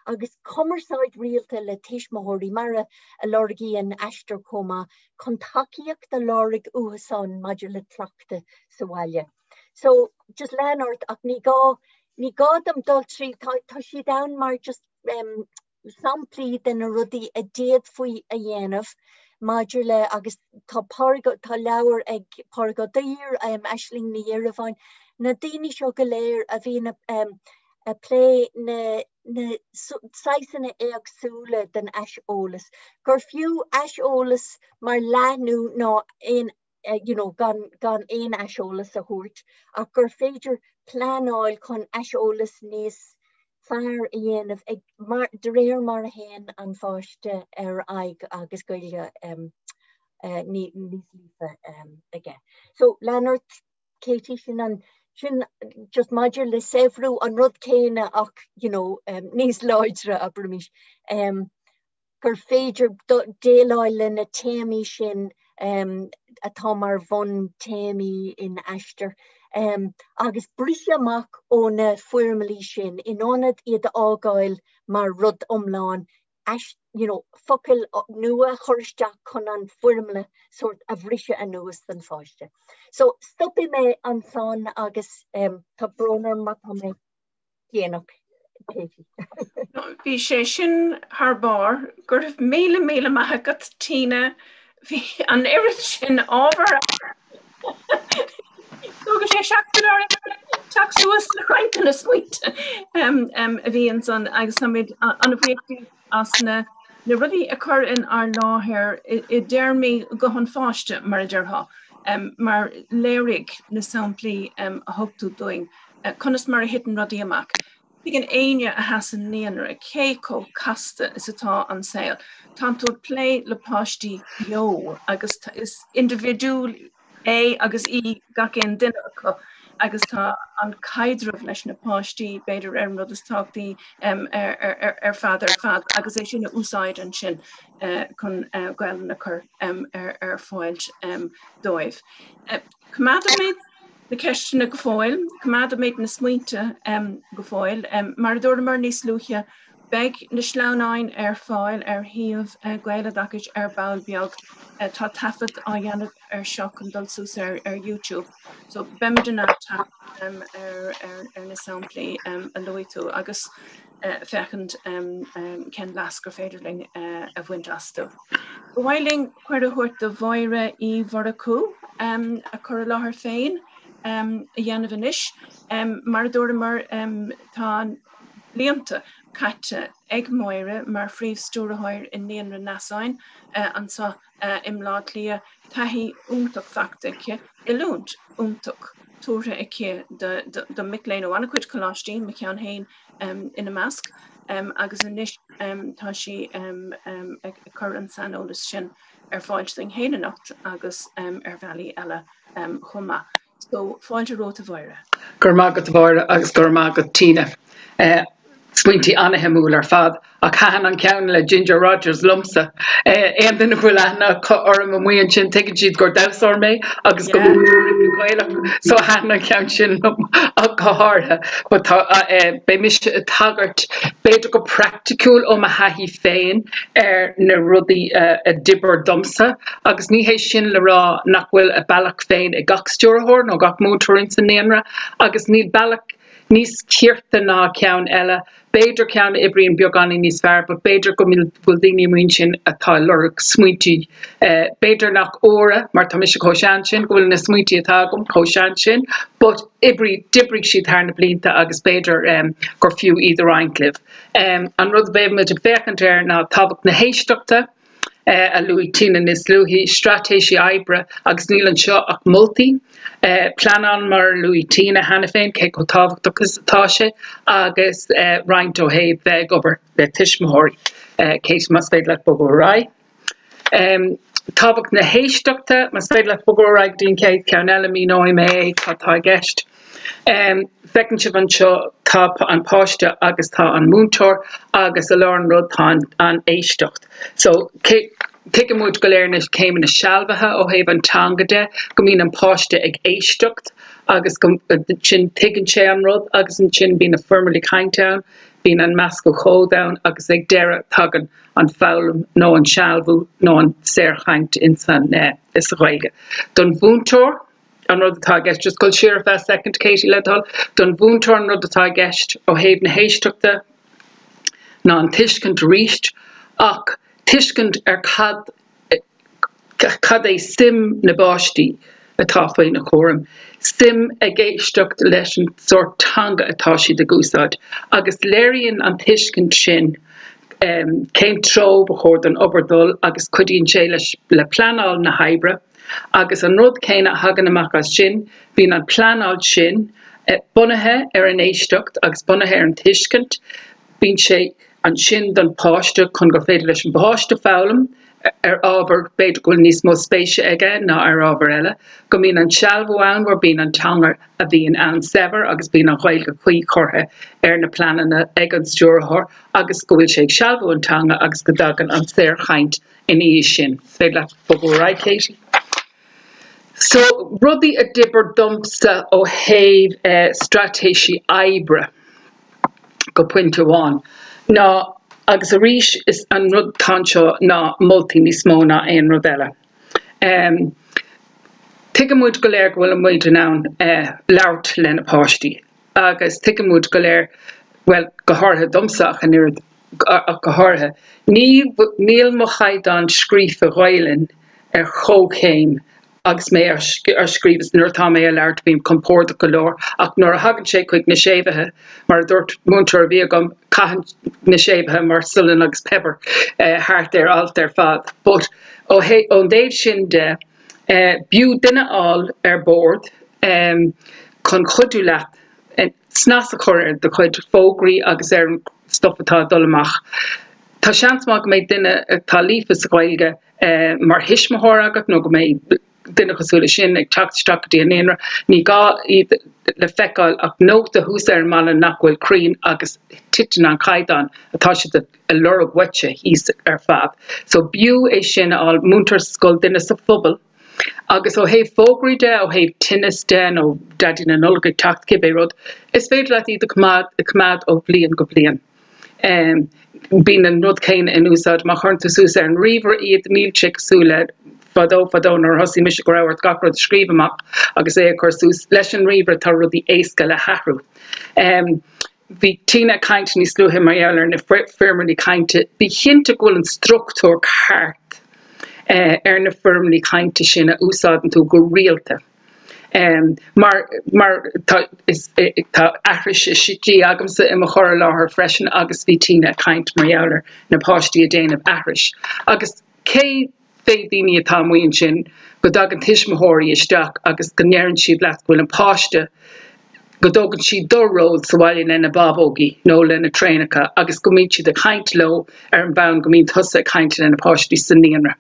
Agus cumarsáid rialta le tuismitheoirí, mar a lorgaíonn Aistear chomh maith, chun tacaíocht a lorg uathusan maidir le cleachtadh sa bhaile. So, just lean ort ach ní gá, ní gá dom dul tríd, tá, tá siad ann mar just um, samplaí de na rudaí a d'fhéadfaí a dhéanamh maidir le, agus tá Pádraig, tá leabhar ag Pádraig Ó Duibhir, um, Aisling Ní Eireamhóin, na daoine seo go léir a bhíonn um, ag plé na na saghsanna éagsúla den aiseolas, gur fiú aiseolas mar leathnú ná aon you know gan gan aon aiseolas a thabhairt ach gur féidir pleanáil chun aiseolas níos fearr a dhéanamh ag mar de réir mar a théann an pháiste ar aghaidh agus Gaeilge um, uh, níos líofa um, aige. So lean ort Katie, sin an, sin just maidir le saibhriú an rud céanna ach you know, um, níos láidre abraimis, um, gur féidir déileáil le na téamaí sin um, atá mar bhuntéamaí in Aistear um, agus briseadh amach ó na foirmlí sin in ionad iad a fhágáil mar rud iomlán you know, focail nua a chur isteach chun an foirmle sórt a bhriseadh anuas don pháiste. So stopfaidh mé ansan agus um, tá brón orm má tá mé déanach. Katie. Bhí sé sin thar barr, go raibh míle míle maith agat Tina, bhí an oiread sin ábhar Tógfaidh sé seachtain orainn teacht suas le roinnt de na smaointe a bhí ansan agus táimid an-bhuíoch díot as na na rudaí a chur in ár láthair i dtéarmaí guth an pháiste mar a déarfá mar léirigh na samplaí a thug tú dúinn conas mar a thiteann rudaí amach. Tuigeann éinne a theas i naíonra cé chomh casta is atá an saol. Tánn tú ag plé le páistí beo agus is indibhidiúil é agus í gach aon duine acu agus tá an caidreamh leis na páistí b'fhéidir ar an rud is tábhachtaí ar fad ar fad agus é sin a úsáid ansin chun Gaelainn a chur ar fáil dóibh. Coimeádfaimid na ceisteanna go fóill, coimeádfaimid na smaointe go fóill. Mar a dúramar níos luaithe, beidh na sleamhnáin ar fáil ar shuíomh Gaeloideachais ar ball beag. Tá taifead á dhéanamh ar seo chun dul suas ar YouTube. So beimid in ann teacht ar na samplaí a luaigh tú agus féachaint cén leas gur féidir linn a bhaint astu. Ba mhaith linn cuireadh a thabhairt do Mháire Uí Mhurchú a cur i láthair féin a dhéanamh anois. Mar a dúramar, tá blianta caite ag Máire mar phríomh-stiúrthóir i Naíonra Neasáin anseo i mBleá Cliath, taithí iontach faighte aici, oiliúint iontach tabhartha aici do mic léinn ó an-chuid coláistí, mo cheann féin ina measc, agus anois tá sí ag cur an saineolas sin ar fáil dúinn féin anocht agus ar bhealaí eile chomh maith. So, fáilte romhat a Mháire. Go raibh maith agat a Mháire agus go raibh maith agat Tina. Smaointí an-shuimiúil ar fad, ach thaitin an ceann le Ginger Rogers liomsa. Aon duine a bhfuil aithne acu orm amuigh ansin tuigeann siad gur damhsóir mé agus go múinteoir Gaelach so thaitin an ceann sin liom ach go háirithe. But tá, beidh mise ag tagairt b'fhéidir go praiticiúil ó mo thaithí féin ar na rudaí a d'oibir domsa agus ní hé sin le rá nach bhfuil a bealach féin ag gach stiúrthóir nó gach múinteoir ins an naíonra agus níl bealach. níos cirte ná ceann eile, b'fhéidir ceann a oibríonn beagáinín níos fearr, but b'fhéidir go bhfuil daoine amuigh ansin atá ag lorg smaointí, b'fhéidir nach úra, mar tá mise chomh sean sin, go bhfuil na smaointí atá agam chomh sean sin, but oibrigh, d'oibrigh siad thar na blianta agus b'fhéidir gur fiú iad a roinnt libh. An rud a bheidh muid ag féachaint air ná tábhacht na héisteachta, a luaigh Tina níos luaithe, straitéisí oibre agus níl anseo ach moltaí. Pleanáil mar a luaigh Tina cheana féin, cé chomh tábhachtach is atá sé, agus roinnt ó thaobh bheith ag obair le tuismitheoirí. Katie, más féidir leat bogadh ar aghaidh. Tábhacht na héisteachta, más féidir leat bogadh ar aghaidh go dtí an chéad cheann eile, míneoidh mé é cad tá i gceist. Feiceann sibh anseo tá an páiste agus tá an múinteoir agus i lár an rud tá an éisteacht. So tuigeann muid go léir na céimeanna sealbhaithe ó thaobh an teanga de, go mbíonn an páiste ag éisteacht agus go ansin tuigeann sé an rud agus ansin bíonn na foirmlí cainte ann, bíonn an meascadh cód ann agus ag deireadh tagann an foghlaim nó an sealbhú nó an saorchaint insa Ghaeilge. Don mhúinteoir, an rud atá i gceist, just gabh siar ar feadh soicind Katie le do thoil, don mhúinteoir an rud atá i gceist ó thaobh na héisteachta ná an tuiscint arís ach tuiscint ar cad cad é suim na bpáistí atá faoina chúram, suim ag éisteacht leis an sórt teanga atá siad ag úsáid agus léiríonn an tuiscint sin cén treo ba chóir don obair dul agus cuidíonn sé leis le pleanáil na hoibre. Agus an rud céanna a thagann amach as sin, bíonn an pleanáil sin bunaithe ar an éisteacht agus bunaithe ar an tuiscint, bíonn sé ansin don pháiste chun gur féidir leis an bpáiste foghlaim ar ábhar b'fhéidir go bhfuil níos mó spéise aige ná ar ábhar eile, go mbíonn an sealbhú ann mar bíonn an teanga a bhíonn ann saibhir agus bíonn an Ghaeilge cuí curtha ar na pleananna ag an stiúrthóir agus go bhfuil sé ag sealbhú an teanga agus go dtagann an saorchaint ina dhiaidh sin. Is féidir leat bogadh ar aghaidh, Katie. So, rudaí a d'oibir domsa ó thaobh straitéisí oibre go pointe amháin ná, agus arís is an rud atá anseo ná moltaí níos mó ná aon rud eile. Tuigeann muid go léir go bhfuil muid in ann labhairt le na páistí. Agus tuigeann muid go léir, bhuel, go háirithe domsa ach an oiread, ach go háirithe, ní, níl mo chaighdeán scríofa Ghaelainn ar chomhchéim agus mé á scríobh is nuair atá mé á labhairt, bím compordach go leor, ach nuair a thagann sé chuig na séimhithe, mar a dúirt múinteoir a bhí agam, caitheann na séimhithe mar salann agus peipear thart ar alt ar fad. But ó ón dtaobh sin de, B'fhiú duine a fháil ar bord chun cuidiú leat snas a chur ar do chuid fógraí agus ar an stuif atá ag dul amach. Tá seans maith go mbeidh duine atá líofa sa Ghaeilge mar thuismitheoir agat nó go mbeidh duine cosúil leis sin ag teacht isteach go dtí an naíonra. Ní gá iad le feiceáil ach nóta thuas ar an mballa nach bhfuil cruinn agus titeann an caighdeán atá siad a a lorg uaitse thíos ar fad. So b'fhiú é sin a fháil, múinteoir sa scoil, duine sa phobal. Agus ó thaobh fógraí de, ó thaobh tinneas de nó Daidí na Nollag ag teacht, cibé rud, is féidir leat iad a choimeád, a choimeád ó bhliain go bliain. Bíonn an rud céanna in úsáid má chuireann tú suas ar an ríomhaire iad, níl sé cosúil le fadó fadó nuair a thosaigh mise go raibh ort gach rud a scríobh amach agus é a chur suas. Leis an ríomhaire tá rudaí éasca le hathrú. Bhí Tina ag caint níos luaithe mar gheall ar na foirmlí cainte. Bí cinnte go bhfuil an struchtúr ceart ar na foirmlí cainte sin a úsáideann tú go rialta. Mar mar tá is tá aithris de dhíth agamsa i mo chur i láthair freisin agus bhí Tina ag caint mar gheall ar na páistí ag déanamh aithris. Agus cé mhéad daoine atá amuigh ansin go dtagann tuismitheoirí isteach agus go ndeireann siad leat go bhfuil an páiste, go dtógann siad do ról sa bhaile lena bábógaí nó lena traenacha agus go mbíonn siad ag caint leo ar an mbonn go mbíonn tusa ag caint lena páistí sa naíonra.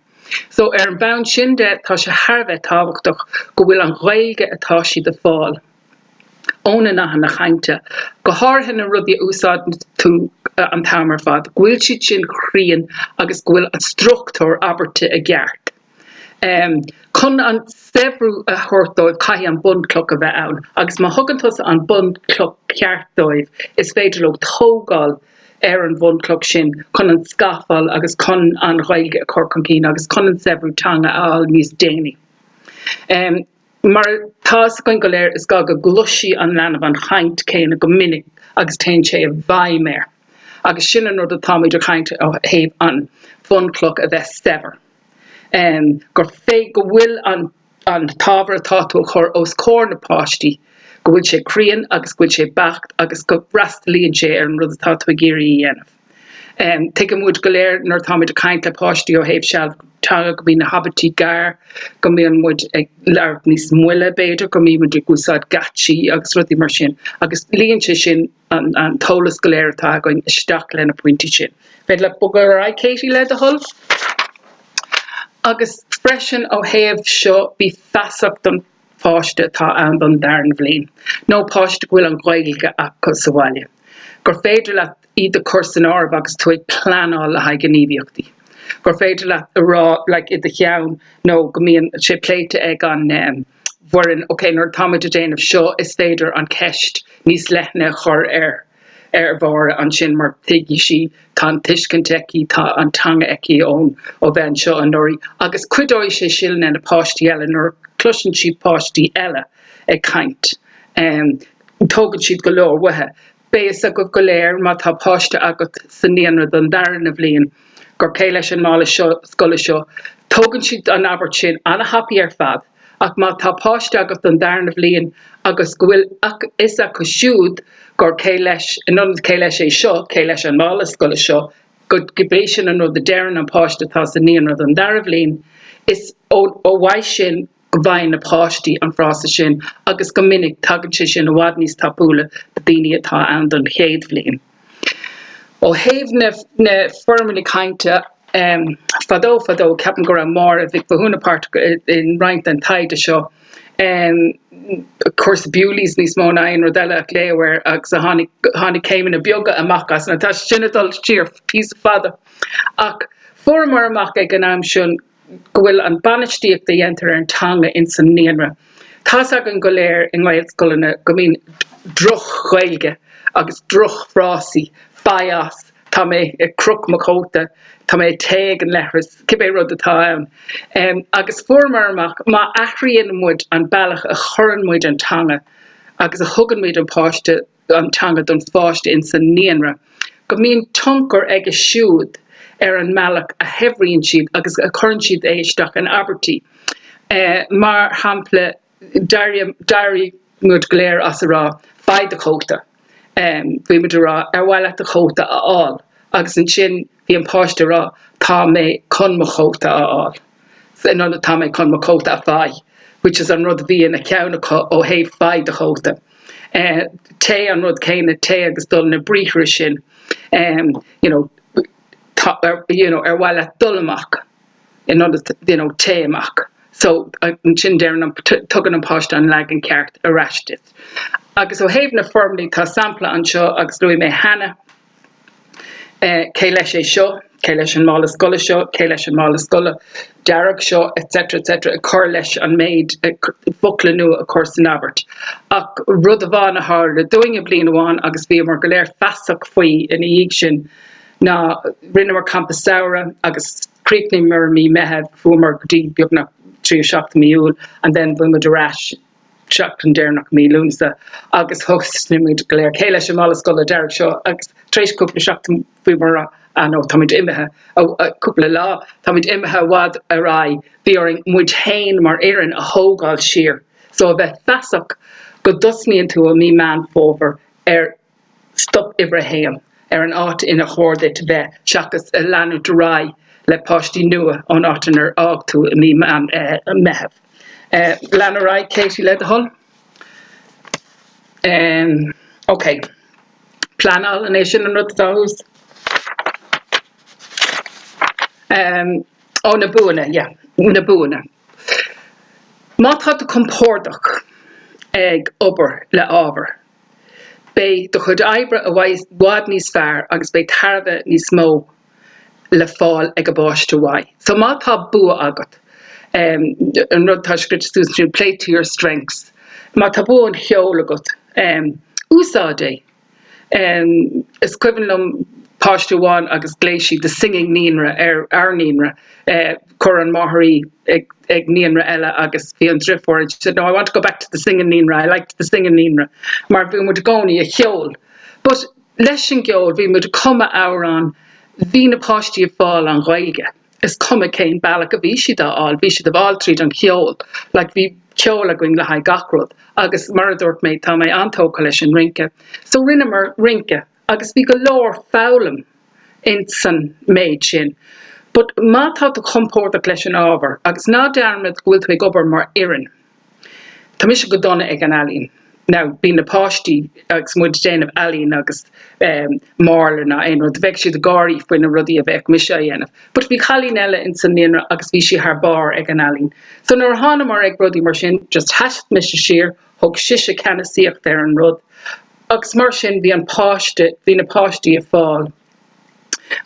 So ar an mbonn sin de tá sé thar a bheith tábhachtach go bhfuil an Ghaeilge atá siad ag fáil, ó na nathanna cainte, go háirithe na rudaí a úsáideann tú an t-am ar fad, go bhfuil siad sin cruinn agus go bhfuil an struchtúr abairte i gceart. Chun an saibhriú a thabhairt dóibh caithfidh an bunchloch a bheith ann agus má thugann tusa an bunchloch ceart dóibh is féidir leo tógáil ar an bhunchloch sin chun an scafall agus chun an Ghaeilge a chur chun cinn agus chun an saibhriú teanga a fháil níos déanaí. Mar tá fhios againn go léir, is gá go gcloisfidh an leanbh an chaint céanna go minic agus téann sé i bhfeidhm air. Agus sin an rud atáimid ag caint ó thaobh an bhunchloch a bheith saibhir. Gur fé go bhfuil an an t-ábhar atá tú a chur os comhair na páistí, go bhfuil sé cruinn agus go bhfuil sé beacht agus go bhfreastalaíonn sé ar an rud atá tú ag iarraidh a dhéanamh. Tuigeann muid go léir nuair atáimid ag caint le páistí ó thaobh sealbhú teanga go mbíonn na habairtí gearr, go mbíonn muid ag labhairt níos moille b'fhéidir, go mbíonn muid ag úsáid geáitsí agus rudaí mar sin agus luíonn sé sin an t-eolas go léir atá againn isteach le na pointí sin. Féidir leat bogadh ar aghaidh Katie le do thoil? Agus freisin ó thaobh seo bí feasach don pháiste atá ann don darna bhliain, nó páiste go bhfuil an Ghaeilge acu sa bhaile, gur féidir leat iad a chur san áireamh agus tú ag pleanáil le haghaidh gníomhaíochtaí. Gur féidir leat a rá like i do cheann nó go mbíonn sé pléite ag an bhfoireann, ok nuair atáimid ag déanamh seo is féidir an cheist níos leithne a chur ar ar Mháire ansin mar tuigfidh sí, tá an tuiscint aici, tá an teanga aici ón ó bheith anseo anuraidh agus cuideoidh sé sin le na páistí eile nuair a chloiseann siad páistí eile ag caint. Tógann siad go leor uathu. Beidh fhios agaibh go léir má tá páiste agat sa naíonra don darna bhliain gur cé leis an mála seo scoile seo, tógann siad an abairt sin ana-thapaidh ar fad ach má tá páiste agat don darna bhliain agus go bhfuil fhios acu siúd gur cé leis, in ionad cé leis é seo, cé leis an mála scoile seo, go gurb é sin an rud a deireann an páiste atá sa naíonra don dara bhliain, is ó uaidh sin go bhfaigheann na páistí an frása sin agus go minic tagann sé sin i bhfad níos tapúla do daoine atá ann don chéad bhliain. Ó thaobh na na foirmeanna cainte, fadó fadó ceapaim go raibh Máire Mhic Mhathúna páirteach i roinnt den taighde seo, cúrsa Bewley's níos mó ná aon rud eile a léadh air agus a tháinig tháinig céimeanna beaga amach as. Tá sin ag dul siar píosa fada ach fuaireamar amach ag an am sin go bhfuil an bainistíocht a dhéantar ar an teanga ins an naíonra. Tá's againn go léir i nGaelscoileanna go mbíonn droch-Ghaeilge agus droch-fhrásaí, faigh as, tá mé ag croch mo chóta, tá mé ag té ag an leithreas, cibé rud atá ann. Agus fuaireamar amach má athraíonn muid an bealach a chuireann muid an teanga agus a thugann muid an páiste, an teanga don pháiste ins an naíonra, go mbíonn tionchar aige siúd ar an mbealach a shaibhríonn siad agus a chuireann siad é isteach in abairtí. Mar shampla, d'éirigh muid go léir as a rá 'faigh do chóta'. Bhí muid a rá 'ar mhaith leat do chóta a fháil? agus ansin bhí an páiste a rá 'tá mé chun mo chóta a fháil'. In ionad 'tá mé chun mo chóta a faigh', which is an rud a bhí ina cheann acu ó thaobh 'faigh do chóta'. Téigh an rud céanna, téigh agus dul na briathra sin, you know, tá, you know, ar mhaith leat dul amach in ionad, you know, téigh amach. So ansin deireann an, tugann an páiste an leagan ceart ar ais duit. Agus ó thaobh na foirmlí, tá sampla anseo agus luaigh mé cheana, Cé leis é seo? Cé leis an mála scoile seo? Cé leis an mála scoile dearg seo? etc etc ag cur leis an méid focla nua a chur san abairt. Ach rud amháin a tharla dúinne bliain amháin agus bhíomar go léir feasach faoi ina dhiaidh sin ná rinneamar campa samhraidh agus chríochnaíomar mí Meitheamh, fuamar go dtí beagnach 3ú seachtain mí Iúil and then bhí muid ar ais seachtain deireanach mí Lúnasa agus thosnaigh muid go léir cé leis an mála scoile dearg seo agus tar éis cúpla seachtain bhíomar ah no táimid imithe cúpla lá táimid imithe i bhfad ar aghaidh bhí orainn muid féin mar fhoireann a thógáil siar so a bheith feasach go dtosnaíonn tú i mí Meán Fómhair ar stop uimhir a haon ar an áit inar chóir duit a bheith seachas a leanúint ar aghaidh le páistí nua ón áit inar fhág tú i mí Meitheamh. Lean ar aghaidh, Katie, le do thoil. Ok. Pleanáil, an é sin an rud atá thuas? Ó, na buanna, yeah, na buanna. Má tá tú compordach ag obair le ábhar, Beidh do chuid oibre i bhfad níos fearr agus beidh tairbhe níos mó le fáil ag an bpáiste uaidh. So má tá bua agat, an rud atá scríte suas ansin, play to your strengths, má tá bua an cheoil agat, úsáid é. Is cuimhin liom. páiste amháin agus ghlaoigh siad the singing naíonra ar ár naíonra. Chuir an mháthair í ag ag naíonra eile agus bhí an driofúr and she said no I want to go back to the singing naíonra, I liked the singing naíonra mar bhí muid i gcónaí ag ceol. But leis an gceol bhí muid ag cumadh amhrán, bhí na páistí ag fáil an Ghaeilge. Is cuma cén bealach a bhí siad á fháil, bhí siad á fháil tríd an cheol. Like bhí ceol againn le haghaidh gach rud. Agus mar a dúirt mé, tá mé an-tógtha leis an rince. So rinneamar rince agus bhí go leor foghlaim insan méid sin. But má tá tú compordach leis an ábhar, agus ná dearmad go bhfuil tú ag obair mar fhoireann. Tá mise go dona ag an ealaín. Now, bíonn na páistí agus muid ag déanamh ealaín agus mála nó aon rud, bheadh siad ag gáirí faoi na rudaí a bheadh mise á dhéanamh. But bhí cailín eile ins an naíonra agus bhí sí thar barr ag an ealaín. So nuair a thánamar ag rudaí mar sin, just sheas mise siar, thug sise ceannasaíocht ar an rud agus mar sin bhí an páiste, bhí na páistí ag fáil.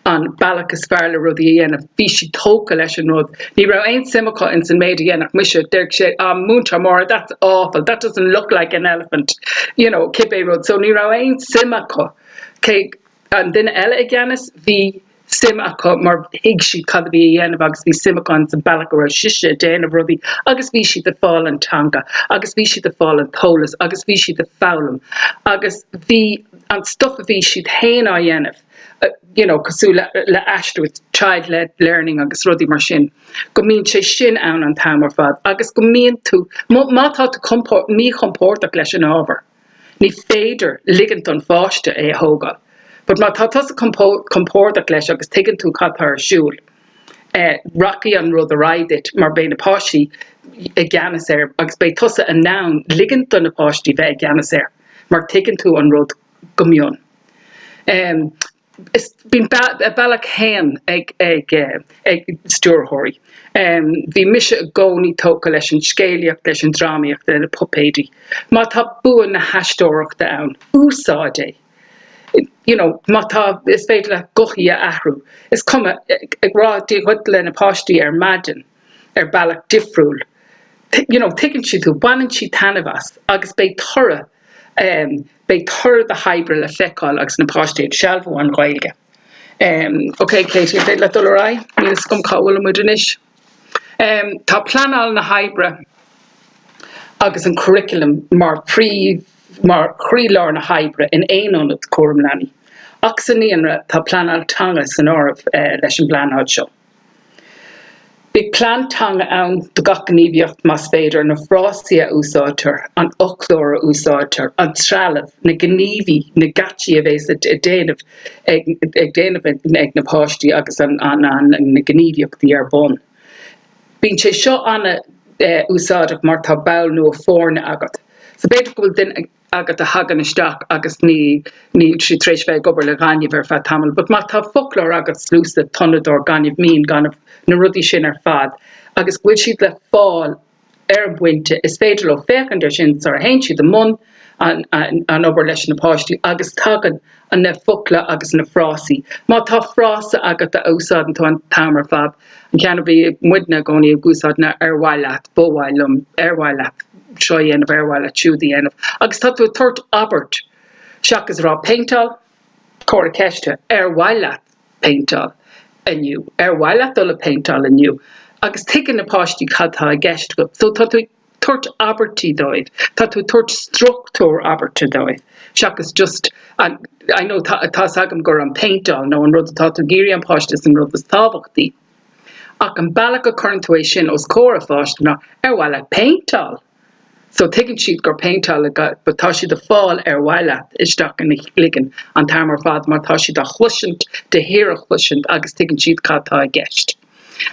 an bealach is fearr le rudaí a dhéanamh. Bhí siad tógtha leis an rud. Ní raibh aon suim acu ins an méid a dhéanfadh mise. Déarfadh siad, ah, Múinteoir Máire, that's awful, that doesn't look like an elephant, you know, cibé rud. So ní raibh aon suim acu. Cé an duine eile i gceannas, bhí suim acu mar thuig siad cad a bhí a dhéanamh agus bhí suim acu ins an bealach a raibh sise ag déanamh rudaí agus bhí siad ag fáil an teanga agus bhí siad ag fáil an t-eolas agus bhí siad ag foghlaim agus bhí an stuff a bhí siad féin á dhéanamh, you know, cosúil le le Aistear child led learning agus rudaí mar sin, go mbíonn sé sin ann an t-am ar fad agus go mbíonn tú, má tá tú míchompordach leis an ábhar, ní féidir ligint don pháiste é a thógáil. But má tá tusa compordach leis agus tuigeann tú cad tá ar siúl, eh, rachaidh an rud ar aghaidh duit mar beidh na páistí i gceannas air agus beidh tusa in ann ligint do na páistí bheith i gceannas air. mar tuigeann tú an rud go mion. Is bíonn a bealach féin ag ag ag stiúrthóirí. Bhí mise i gcónaí tógtha leis an scéalaíocht, leis an drámaíocht, le na puipéidí. Má tá bua na haisteoireachta ann, úsáid é. You know, má tá, is féidir leat gothaí a athrú. Is cuma, ag rá Dia dhuit le na páistí ar maidin. ar bealach difriúil. You know, tuigeann siad thú, baineann siad taitneamh as agus beidh toradh, beidh toradh do hoibre le feiceáil agus na páistí ag sealbhú an Ghaeilge. Ok, Katie, an féidir leat dul ar aghaidh? Níl fhios agam cá bhfuil muid anois. Tá pleanáil na hoibre agus an curriculum mar phríomh, mar chroílár na hoibre in aon ionad cúram leanaí. Ach sa naíonra tá pleanáil teanga san áireamh leis an bpleanáil seo. Bíodh plean teanga ann do gach gníomhaíocht más féidir, na frásaí a úsáidtear, an fhoclóir a úsáidtear, an trealamh, na gníomhaí, na geáitsí a bhéas ag déanamh ag déanamh ag na páistí agus an na gníomhaíochtaí ar bun. Bíonn sé seo an-úsáideach má tá ball nua foirne agat. So b'fhéidir go bhfuil duine. agat a thagann isteach agus ní níl siad tar éis bheith ag obair le gaineamh ar feadh tamaill but má tá foclóir agat sluasaid, tonnadóir, gaineamh mín, gaineamh, na rudaí sin ar fad agus go bhfuil siad le fáil ar an bpointe, is féidir leo féachaint ar sin sara théann siad i mbun an an obair leis na páistí agus tagann na focla agus na frásaí. Má tá frása agat a úsáideann tú an t-am ar fad, an ceann a bhí muidne i gcónaí ag úsáid ná ar mhaith leat, ba mhaith liom, ar mhaith leat seo a dhéanamh, ar mhaith leat siúd a dhéanamh. Agus tá tú ag tabhairt abairt seachas a rá péinteáil, comhartha ceiste, ar mhaith leat péinteáil inniu, ar mhaith leat dul ag péinteáil inniu? Agus tuigeann na páistí cad tá i gceist agat. So tá tú ag tabhairt abairtí dóibh, tá tú ag tabhairt struchtúr abairte dóibh, seachas just an, I know tá tá's agam gur an péinteáil nó an rud atá tú ag iarraidh an páiste is an rud is tábhachtaí. Ach an bealach a chuireann tú é sin os comhair an pháiste ná ar mhaith leat péinteáil? So tuigeann siad gur péinteáil but tá siad ag fáil ar mhaith leat isteach ina gcloigeann an t-am ar fad mar tá siad á chloisint, de shíor á chloisint agus tuigeann siad cad tá i gceist.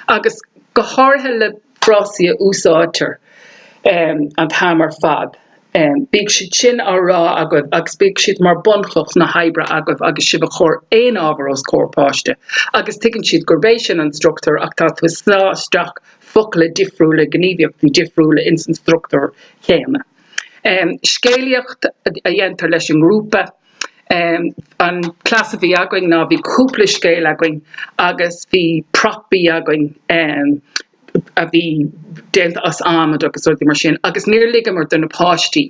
Agus go háirithe le frásaí a úsáidtear an t-am ar fad. Bíodh siad sin á rá agaibh agus bíodh siad mar bunchloch na hoibre agaibh agus sibh ag cur aon ábhar os comhair páiste agus tuigeann siad gurb é sin an struchtúr ach tá tú ag sná isteach focla difriúla, gníomhaíochtaí difriúla ins an struchtúr chéanna. Scéalaíocht a dhéantar leis an ngrúpa. An cleas a bhí againn ná bhí cúpla scéal againn agus bhí propaí againn a bhí déanta as adhmad agus rudaí mar sin agus níor ligeamar do na páistí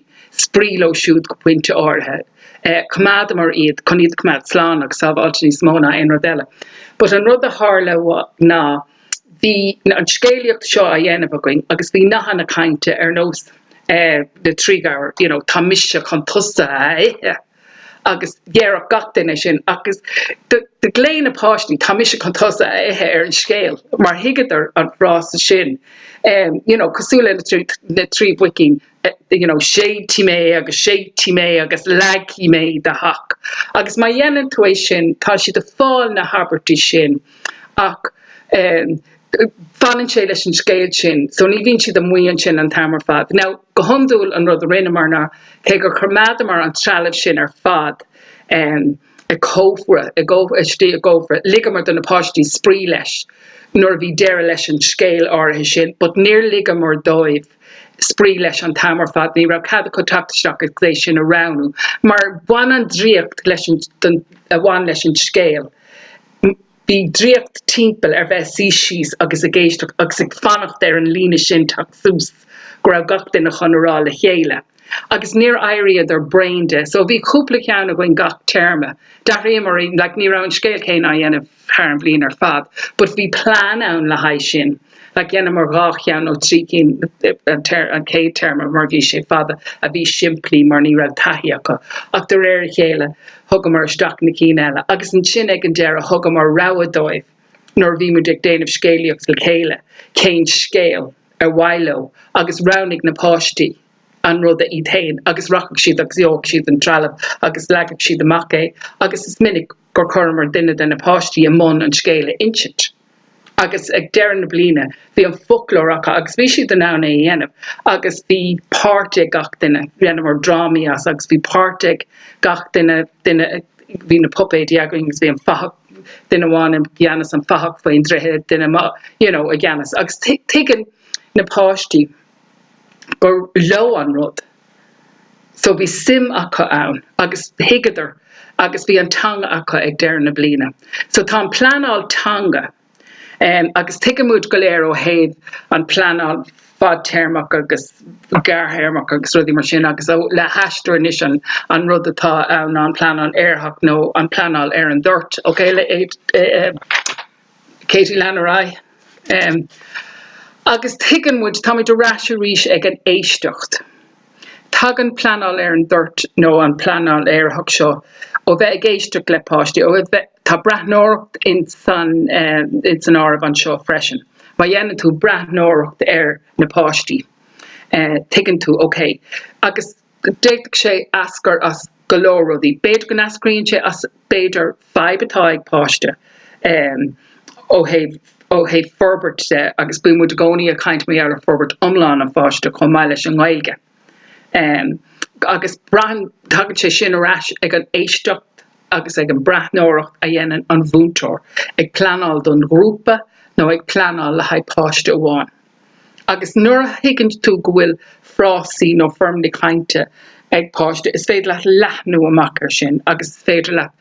spraoi leo siúd go pointe áirithe. Choimeádamar iad chun iad a choimeád slán agus sábháilte níos mó ná aon rud eile. But an rud a tharla ná bhí an scéalaíocht seo á dhéanamh againn agus bhí nathanna cainte ar nós na dtrí ghadhar, you know, tá mise chun tusa a ithe agus déarfadh gach duine sin agus do ghlaoigh na páistí tá mise chun tusa a ithe ar an scéal mar thuigeadar an frása sin, you know, cosúil le na trí mhuicín. you know, séidfidh mé agus séidfidh mé agus leagfaidh mé do theach. Agus má dhéanann tú é sin, tá siad ag fáil na habairtí sin ach eh, fanann sé leis an scéal sin, so ní bhíonn siad amuigh ansin an t-am ar fad. Now, go hiondúil an rud a rinneamar ná cé gur choimeádamar an trealamh sin ar fad eh, i gcófra, i gcófra, istigh i gcófra, ligeamar do na páistí spraoi leis nuair a bhí deireadh leis an scéal áirithe sin, but níor ligeamar dóibh spraoi leis an t-am ar fad, ní raibh cead acu teacht isteach agus é sin a roghnú, mar bhain an draíocht leis an, a bhain leis an scéal, bhí draíocht timpeall ar bheith suí síos agus ag éisteacht agus ag fanacht ar an líne sin teacht suas go raibh gach duine chun a rá le chéile. Agus níor éiríodar bréan de. So bhí cúpla ceann againn gach téarma. D'athraíomar, like ní raibh an scéal céanna á dhéanamh thar an bhliain ar fad, but bhí plean ann le haghaidh sin. Like dhéanamar 2 cheann nó 3 cinn an chéad téarma mar bhí sé fada, a bhí simplí mar ní raibh taithí acu. Ach de réir a chéile thugamar isteach na cinn eile agus ansin ag an deireadh thugamar rogha dóibh nuair a bhí muid ag déanamh scéalaíocht le chéile cén scéal ar mhaith leo agus roghnaigh na páistí an rud a iad féin agus rachadh siad agus gheobhadh siad an trealamh agus leagfadh siad amach é agus is minic gur chuireamar duine de na páistí i mbun an scéil a insint. Agus ag deireadh na bliana bhí an foclóir acu agus bhí siad in ann é a dhéanamh agus bhí páirt ag gach duine, rinneamar drámaí as agus bhí páirt ag gach duine, duine, bhí na puipéidí againn agus bhí an fathach, duine amháin i gceannas, an fathach faoin droichead, duine, you know, i gceannas agus tuigeann na páistí gur leo an rud. So bhí suim acu ann agus thuigeadar agus bhí an teanga acu ag deireadh na bliana. So tá an pleanáil teanga agus tuigimid go léir ó thaobh an pleanáil fadtéarmach agus gearrthéarmach agus rudaí mar sin agus le hAistear anois an an rud atá ann ná an pleanáil éiritheach nó an pleanáil ar an dtoirt. Ok Katie lean ar aghaidh. Agus tuigeann muid, táimid ar ais arís ag an éisteacht. Tagann pleanáil ar an dtoirt nó an pleanáil éiritheach seo ó bheith ag éisteacht le páistí, ó bheith, tá breathnóireacht ins an, ins an áireamh anseo freisin. Má dhéanann tú breathnóireacht ar na páistí, tuigeann tú, ok, agus D'fhéadfadh sé eascair as go leor rudaí. B'fhéidir go n-eascraíonn sé as, b'fhéidir, fadhb atá ag páiste ó thaobh, ó thaobh forbairt de agus bíonn muid i gcónaí ag caint mar gheall ar forbairt iomlán an pháiste chomh maith leis an nGaeilge. Agus braitheann, tagann sé sin ar ais ag an éisteacht agus ag an breathnóireacht a dhéanann an mhúinteoir ag pleanáil don ghrúpa nó ag pleanáil le haghaidh páiste amháin. Agus nuair a thuigeann tú go bhfuil frásaí nó foirmlí cainte ag páiste, is féidir leat leathnú amach ar sin agus is féidir leat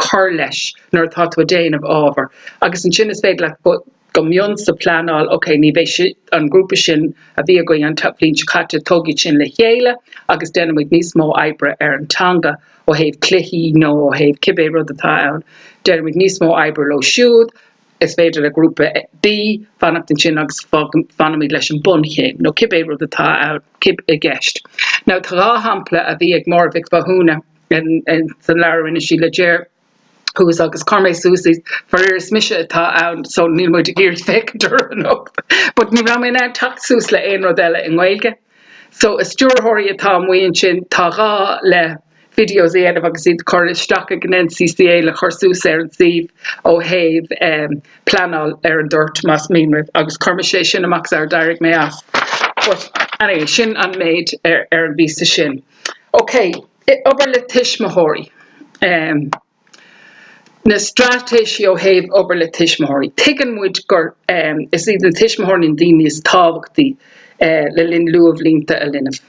cur leis nuair atá tú ag déanamh ábhar. Agus ansin is féidir leat go go mion sa phleanáil, ok, ní bheidh si, an grúpa sin a bhí againn an bhliain seo caite, tógfaidh sin le chéile agus déanfaimid níos mó oibre ar an teanga ó thaobh cluichí nó ó thaobh cibé rud atá ann, déanfaimid níos mó oibre leo siúd. Is féidir le grúpa B fanacht ansin agus fanfaimid leis an bunchéim, nó cibé rud atá i gceist. Now tá 2 shampla a bhí ag Máire Mhic Mhathúna san leabhar a rinne sí le Ger thuas agus chuir mé suas iad, faraor is mise atá ann so níl muid ag iarraidh féachaint orthu anocht. But ní raibh mé in ann teacht suas le aon rud eile i nGaeilge. So a stiúrthóirí atá amuigh ansin, tá gá le videos a dhéanamh agus iad a chur isteach ag an NCCA le cur suas ar an suíomh ó thaobh pleanáil ar an dtoirt más mian libh agus chuir mise é sin amach sar d'éirigh mé as. But anyway, sin an méid ar ar an bpíosa sin. Ok, obair le tuismitheoirí. Um, na straitéisí ó thaobh obair le tuismitheoirí. Tuigeann muid gur um, is iad na tuismitheoirí na daoine is tábhachtaí uh, le linn luathbhlianta a linbh.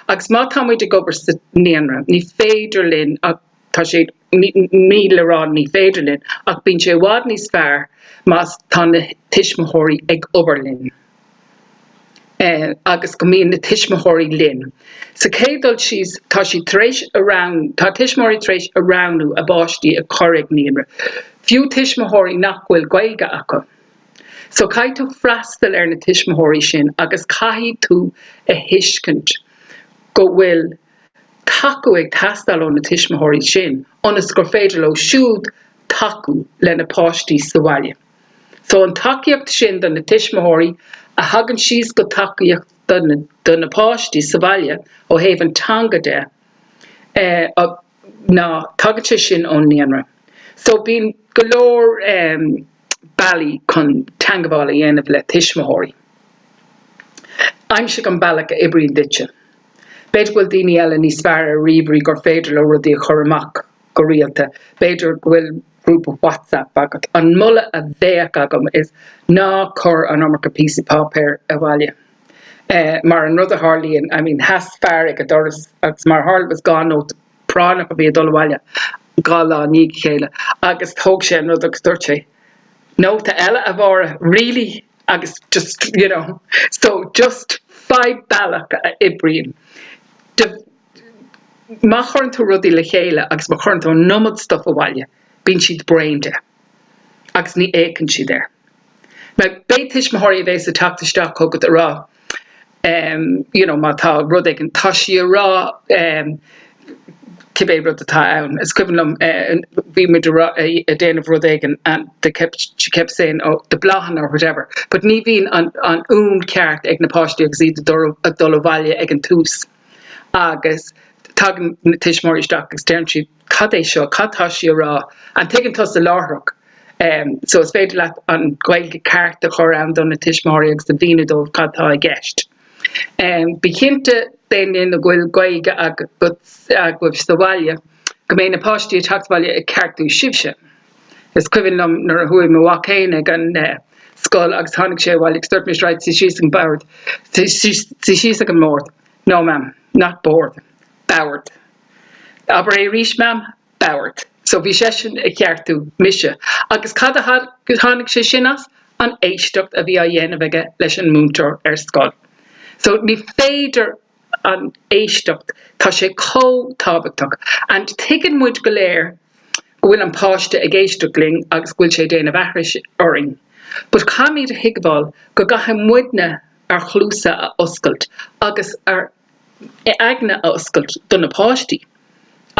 Agus má tá muid ag obair sa naíonra, ní féidir linn, ach tá sé, ní le rá ní féidir linn, ach bíonn sé i bhfad níos fearr má tá na tuismitheoirí ag obair linn. Agus go mbíonn na tuismitheoirí linn. Sa chéad dul síos, tá siad tar éis a roghnú, tá tuismitheoirí tar éis a roghnú a bpáistí a chur ag naíonra, fiú tuismitheoirí nach bhfuil Gaeilge acu. So caithfidh tú freastal ar na tuismitheoirí sin agus caithfidh tú a thuiscint go bhfuil tacú ag teastáil ó na tuismitheoirí sin ionas gur féidir leo siúd tacú lena páistí sa bhaile. So an tacaíocht sin do na tuismitheoirí a thagann síos go tacaíocht do na do na páistí sa bhaile ó thaobh an teanga de eh ná tagann sé sin ón naíonra. So bíonn go leor eh bealaí chun teangabháil a dhéanamh le tuismitheoirí. Aimsigh an bealach a oibríonn duitse. B'fhéidir go bhfuil daoine eile níos fearr ar ríomhairí gur féidir leo rudaí a chur amach go rialta. B'fhéidir go bhfuil grúpa WhatsApp agat. An moladh a bheadh agam is ná cuir an iomarca píosaí páipéir abhaile. Mar an rud a tharlaíonn, I mean, sheas fear ag an doras agus mar a tharla was dhá nóta práinneach a bhí ag dul abhaile dhá lá i ndiaidh a chéile agus thóg sé an rud agus dúirt sé, nóta eile a Mháire, really? Agus just, you know, so just faigh bealach a oibríonn. Má chuireann tú rudaí le chéile agus má chuireann tú an iomad stuff abhaile, bíonn siad bréan de agus ní fhéachann siad air. Now, beidh tuismitheoirí a bheas ag teacht isteach chugat ag rá, you know, má tá rud éigin, tá sí ag rá cibé rud atá ann. Is cuimhin liom bhí muid ag déanamh rud éigin and they kept, she kept saying, oh, the bláthanna or whatever. But ní bhíonn an, an fhuaim ceart ag na páistí agus iad ag dul abhaile ag an tús. Agus tagann na tuismitheoirí isteach agus deireann siad, cad é seo, cad tá sí a rá? An tuigeann tusa láithreach? So is féidir leat an Ghaeilge ceart a chur ann do na tuismitheoirí agus a mhíniú dóibh cad tá i gceist. Bí cinnte d'aon duine go bhfuil Gaeilge agaibh sa bhaile go mbeidh na páistí ag teacht abhaile ag ceartú sibhse. Is cuimhin liom nuair a chuaigh mo mhac féin ag an scoil agus tháinig sé abhaile agus dúirt mise right suigh síos ag an bord, suigh síos ag an mbord. No mam, not board, bord. Abair é arís mam, bord. So bhí seisean ag ceartú mise. Agus cad a tháinig sé sin as? An éisteacht a bhí á dhéanamh aige leis an múinteoir ar scoil. So ní féidir an éisteacht, tá sé chomh tábhachtach. And tuigeann muid go léir go bhfuil an páiste ag éisteacht linn agus go bhfuil sé ag déanamh aithris orainn. But caithfimid a thuigbheáil go gcaithfidh muidne ár chluasa a oscailt agus ár n-aigne a oscailt do na páistí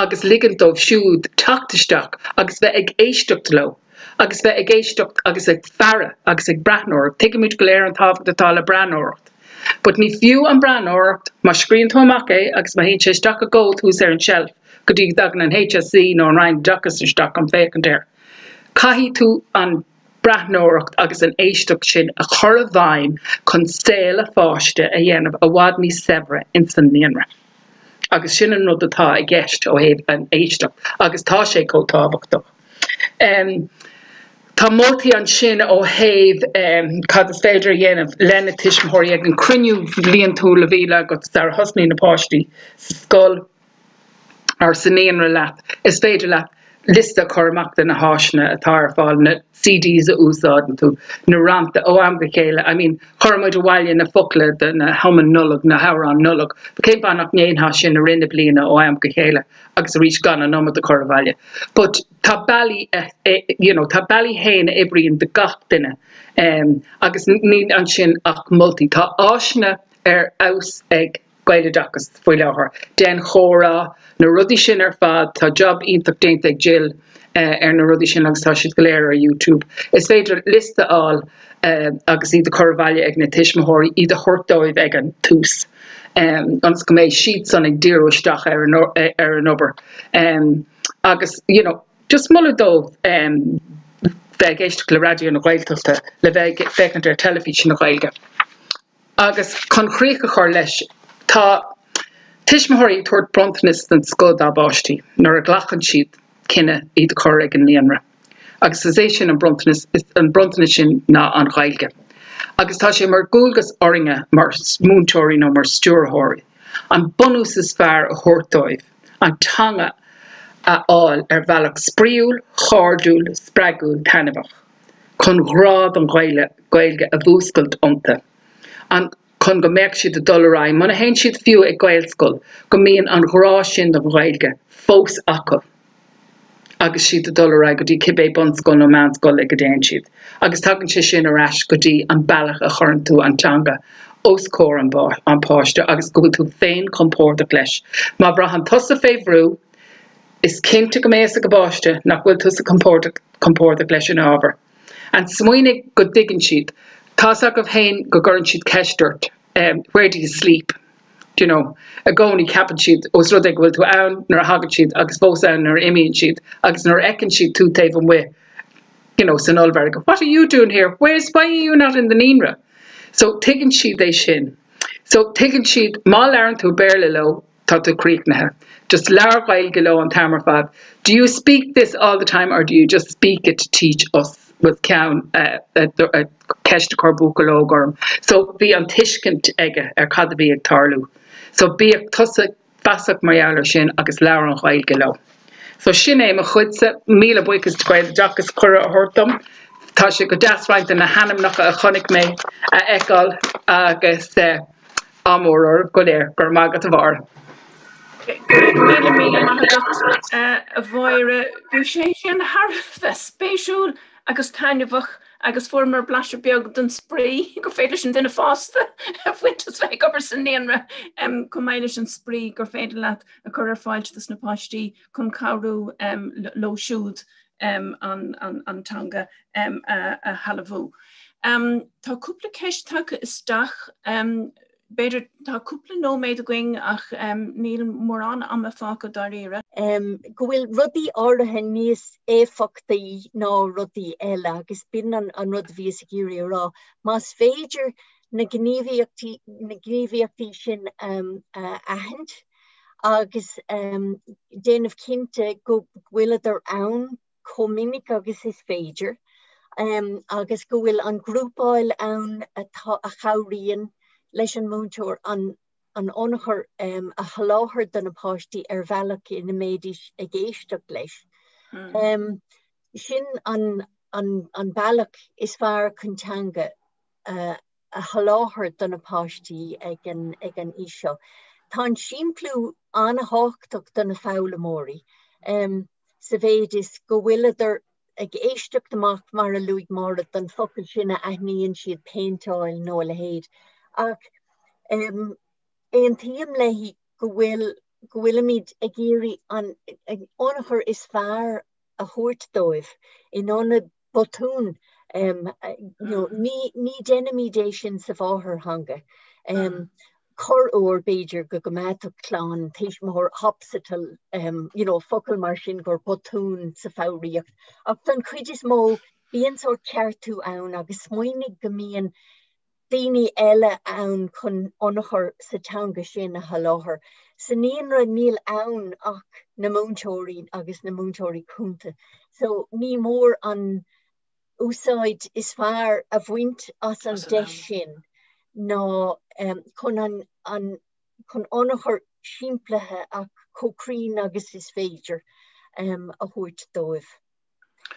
agus ligint dóibh siúd teacht isteach agus bheith ag éisteacht leo agus bheith ag éisteacht agus ag faire agus ag breathnóireacht. Tuigimid go léir an tábhacht atá le breathnóireacht. But ní fiú an breathnóireacht má scríobhann tú amach é agus má théann sé isteach i gcomhad thuas ar an tseilf go dtí go dtagann an HSE nó an Roinn Oideachais isteach chun féachaint air. Caithfidh tú an breathnóireacht agus an éisteacht sin a chur i bhfeidhm chun saol a pháiste a dhéanamh i bhfad níos saibhre ins an naíonra. Agus sin an rud atá i gceist ó thaobh an éisteacht agus tá sé chomh tábhachtach. Tá moltaí ansin ó thaobh cad is féidir a dhéanamh le na tuismitheoirí ag an cruinniú bliantúil a bhí agat sar a thosnaíonn na páistí sa scoil. or sa naíonra leat, is féidir leat liosta a chur amach de na háiseanna atá ar fáil, na CDs a úsáideann tú, na rannta, ó am go chéile, I mean, chuir muid abhaile na focla de na hiomainn Nollag, na hamhráin Nollag, but cén fáth nach ndéanfá sin i rith na bliana ó am go chéile agus arís gan an iomad a chur abhaile. But tá bealaí, you know, tá bealaí féin a oibríonn do gach duine agus níl ansin ach moltaí. Tá áiseanna ar fheabhas ag. Gaeloideachas faoi láthair. Déan comhrá, na rudaí sin ar fad, tá job iontach déanta ag Jill ar na rudaí sin agus tá siad go léir ar YouTube. Is féidir liosta a fháil agus iad a chur abhaile ag na tuismitheoirí, iad a thabhairt dóibh ag an tús ionas go mbeidh siadsan ag díriú isteach ar an ar an obair. Agus you know, just moladh dóibh bheith ag éisteacht le Raidió na Gaeltachta, le bheith ag féachaint ar teilifís na Gaeilge. Agus chun críoch a chur leis, tá tuismitheoirí ag tabhairt bronntanas den scoth dá bpáistí nuair a ghlacann siad cinneadh iad a chur ag an naíonra. Agus is é sin an bronntanas, an bronntanas sin ná an Ghaeilge. Agus tá sé mar dhualgas orainne mar mhúinteoirí nó mar stiúrthóirí an bunús is fearr a thabhairt dóibh, an teanga a fháil ar bhealach spraíúil, chairdiúil, spreagúil, taitneamhach. chun grá don Ghaeilge a mhúscailt iontu. An. chun go mbeadh siad ag dul ar aghaidh, muna théann siad fiú ag Gaelscoil, go mbíonn an ghrá sin don Ghaeilge fós acu agus siad ag dul ar aghaidh go dtí cibé bunscoil nó meánscoil ag a dtéann siad. Agus tagann sé sin ar ais go dtí an bealach a chuireann tú an teanga os comhair an páiste agus go bhfuil tú féin compordach leis. Má bhraitheann tusa fé bhrú, is cinnte go mbeidh a fhios ag an bpáiste nach bhfuil tusa compordach leis an ábhar. And smaoinigh go dtuigeann siad. Tá's agaibh féin go gcuireann siad ceist ort, where do you sleep? Do you know? I gcónaí ceapann siad, ós rud é go bhfuil tú ann nuair a thagann siad agus fós ann nuair a imíonn siad agus nuair a fheiceann siad tú taobh amuigh, you know, san ollmhargadh, what are you doing here? Where's, why are you not in the naíonra? So tuigeann siad é sin. So tuigeann siad, má labhrann tú Béarla leo, tá tú críochnaithe. Just labhair Gaeilge leo an t-am ar fad. Do you speak this all the time or do you just speak it to teach us? was ceann ceist a chuir buachaill óg orm. So bhí an tuiscint aige ar cad a bhí ag tarlú. So bíodh tusa feasach mar gheall air sin agus labhair an Ghaeilge leo. So sin é mo chuidse. Míle buíochas do Ghaeloideachas cuireadh a thabhairt dom. Tá sé go deas roinnt de na hainmneacha a chonaic mé a fheiceáil agus ádh mór oraibh go léir. Go raibh maith agat a Mháire. Go raibh míle míle maith agat a Mháire. Bhí sé sin thar a bheith spéisiúil agus taitneamhach agus fuaireamar blaiseadh beag den spraoi gur féidir leis an duine fásta a bhaint as bheith ag obair sa naíonra chomh maith leis an spraoi gur féidir leat a chur ar fáil dos na páistí chun cabhrú leo siúd an teanga a shealbhú. Tá cúpla ceist tagtha isteach, b'fhéidir tá cúpla nóiméad againn ach níl mórán ama fágtha dáiríre. Go bhfuil rudaí áirithe níos éifeachtaí ná rudaí eile agus b'in an rud a bhíos ag iarraidh a rá. Más féidir na gníomhaíochtaí, na gníomhaíochtaí sin a aithint, agus déanamh cinnte go bhfuileadar ann chomh minic agus is féidir agus go bhfuil an grúpáil ann atá a chabhraíonn leis an múinteoir an an ionchur a sholáthar do na páistí ar bhealach ina mbeidís ag éisteacht leis. Sin an an an bealach is fearr chun teanga a a sholáthar do na páistí ag an ag an aois seo. Tá an simpliú an-thábhachtach do na foghlaimeoirí sa mhéid is go bhfuileadar ag éisteacht amach, mar a luaigh Máire, don focal sin a aithníonn siad, péinteáil nó a leithéid. Ach aontaím léi go bhfuil go bhfuilimid ag iarraidh an ionchur is fearr a thabhairt dóibh in ionad botún. Ní ní déanaimid é sin sa mháthairtheanga. Corruair b'fhéidir go gcoimeádfadh clann tuismitheoir hopsatal you know, focal mar sin gur botún sa foghraíocht. Ach don chuid is mó bíonn sórt ceartú ann agus smaoinigh go mbíonn daoine eile ann chun ionchur sa teanga sin a sholáthar. Sa naíonra níl ann ach na múinteoirí agus na múinteoirí cúnta so ní mór an úsáid is fearr a bhaint as an deis sin ná chun an an chun ionchur simplithe ach chomh cruinn agus is féidir a thabhairt dóibh.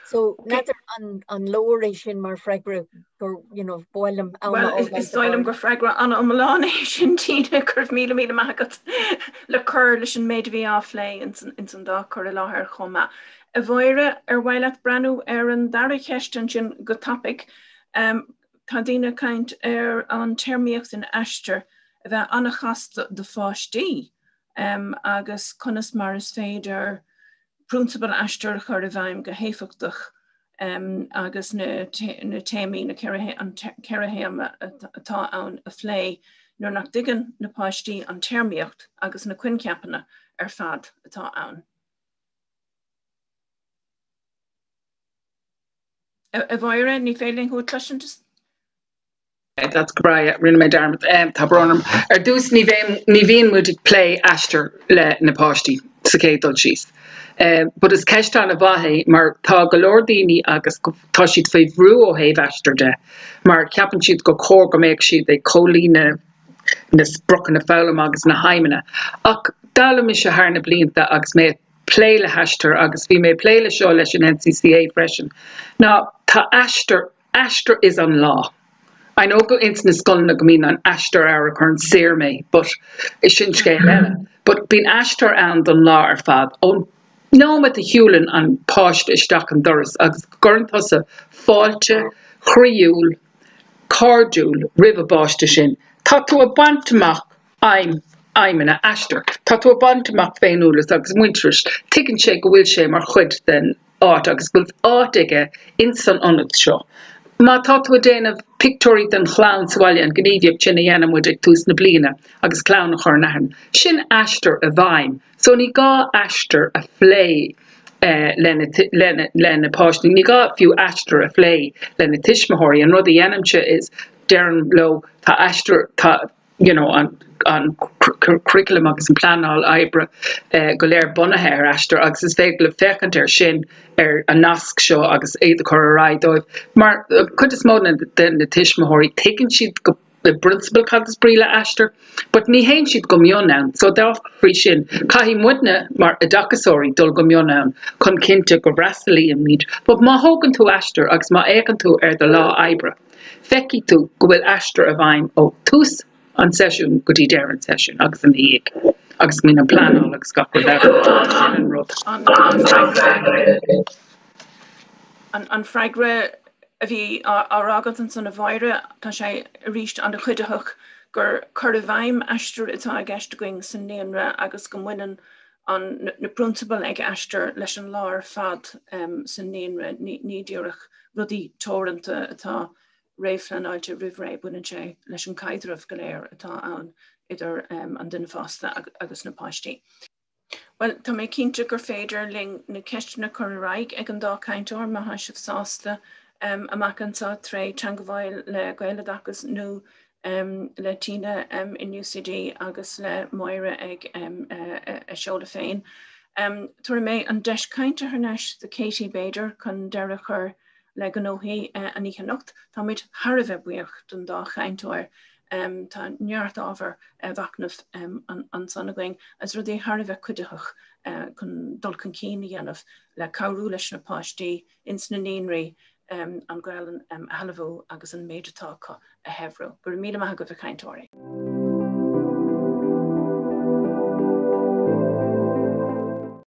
So n'fheadar an an leor é sin mar freagra gur you know ba mhaith liom am a Well fhágáil is do dóigh liom Mháire. gur freagra an-iomlán é sin Tina, go raibh míle míle maith agat le cur leis an méid a bhí á phlé ins an ins an dá cur i láthair chomh maith. A Mháire, ar mhaith leat breathnú ar an dara cheist ansin go tapaidh? Tá daoine ag caint ar an téarmaíocht in Aistear a bheith an-chasta do pháistí agus conas mar is féidir prionsabail Aistear a chur i bhfeidhm go héifeachtach agus na téamaí, na 4 théama atá ann a phlé nuair nach dtuigeann na páistí an téarmaíocht agus na coincheapanna ar fad atá ann. A Mháire, ní féidir linn thú a chloisint. That's breá, rinne mé dearmad. Tá brón orm. Ar dtús ní bheinn, ní bhíonn muid ag plé Aistear le na páistí sa chéad dul síos. But is ceist an-mhaith é mar tá go leor daoine agus tá siad faoi bhrú ó thaobh Aistear de mar ceapann siad gur chóir go mbeadh siad ag comhlíonadh na spriocanna foghlama agus na haidhmeanna. Ach d'fhoghlaim mise thar na blianta agus mé ag plé le hAistear agus bhí mé ag plé le seo leis an NCCA freisin ná tá Aistear Aistear is an lá. I know go ins na scoileanna go mbíonn an Aistear ar a chuireann saor mé but sin scéal eile. But bíonn Aistear ann don lá ar fad ón nóiméad a shiúlann an páiste isteach an doras agus go gcuireann tusa fáilte chroíúil cairdiúil roimh an bpáiste sin, tá tú ag baint amach aidhm, aidhmeanna Aistear. Tá tú ag baint amach féiniúlacht agus muintearas. Tuigeann sé go bhfuil sé mar chuid den áit agus go bhfuil áit aige ins an ionad seo. Má tá tú ag déanamh pictiúirí den chlann sa bhaile, an ghníomhaíocht sin a dhéanann muid ag tús na bliana agus clann a chur in aithne, sin Aistear i bhfeidhm. So ní gá Aistear a phlé le na páistí, ní gá fiú Aistear a phlé le na tuismitheoirí. An rud a dhéanaimse is deirim leo tá Aistear, tá you know an an curriculum agus an pleanáil oibre go léir bunaithe ar Aistear agus is féidir libh féachaint air sin ar an nasc seo agus iad a chur ar aghaidh dóibh. Mar cuid is mó de na tuismitheoirí tuigeann siad go i bprionsabal cad is brí le Aistear but ní théann siad go mion ann so dá bhrí sin caithfidh muidne mar oideachasóirí dul go mion ann chun cinnte go bhfreastalaímid but má thógann tú Aistear agus má fhéachann tú ar do lá oibre feicfidh tú go bhfuil Aistear i bhfeidhm ó tús an seisiúin go dtí deireadh an tseisiúin agus ina dhiaidh agus go mbíonn an pleanáil agus gach rud eile. Sin an rud. An freagra a bhí á rá agat ansan a Mháire, tá sé arís an-chuiditheach gur cur i bhfeidhm Aistear atá i gceist againn sa naíonra agus go mbaineann an na prionsabail ag Aistear leis an lá ar fad sa naíonra, ní díreach rudaí teoranta atá réamhphleanáilte roimh ré, baineann sé leis an caidreamh go léir atá ann idir an duine fásta agus na páistí. Bhuel, tá mé cinnte gur féidir linn na ceisteanna a chur ar aghaidh ag an dá chainteoir má tá sibh sásta amach anseo tré teangmháil le Gaeloideachas nó le Tina in UCD agus le Máire ag a seoladh féin. Tabharfaidh mé an deis cainte thar n-ais do Katie b'fhéidir chun deireadh a chur le gnóthaí an oíche anocht. Táimid thar a bheith buíoch don dá chainteoir. Tá neart ábhar mhachnaimh ansan againn agus rudaí thar a bheith cuiditheach chun dul chun cinn a dhéanamh le cabhrú leis na páistí ins na naíonraí an Ghaelainn a shealbhú agus an méid atá acu a shaibhriú. Go raibh míle maith agaibh a chainteoirí.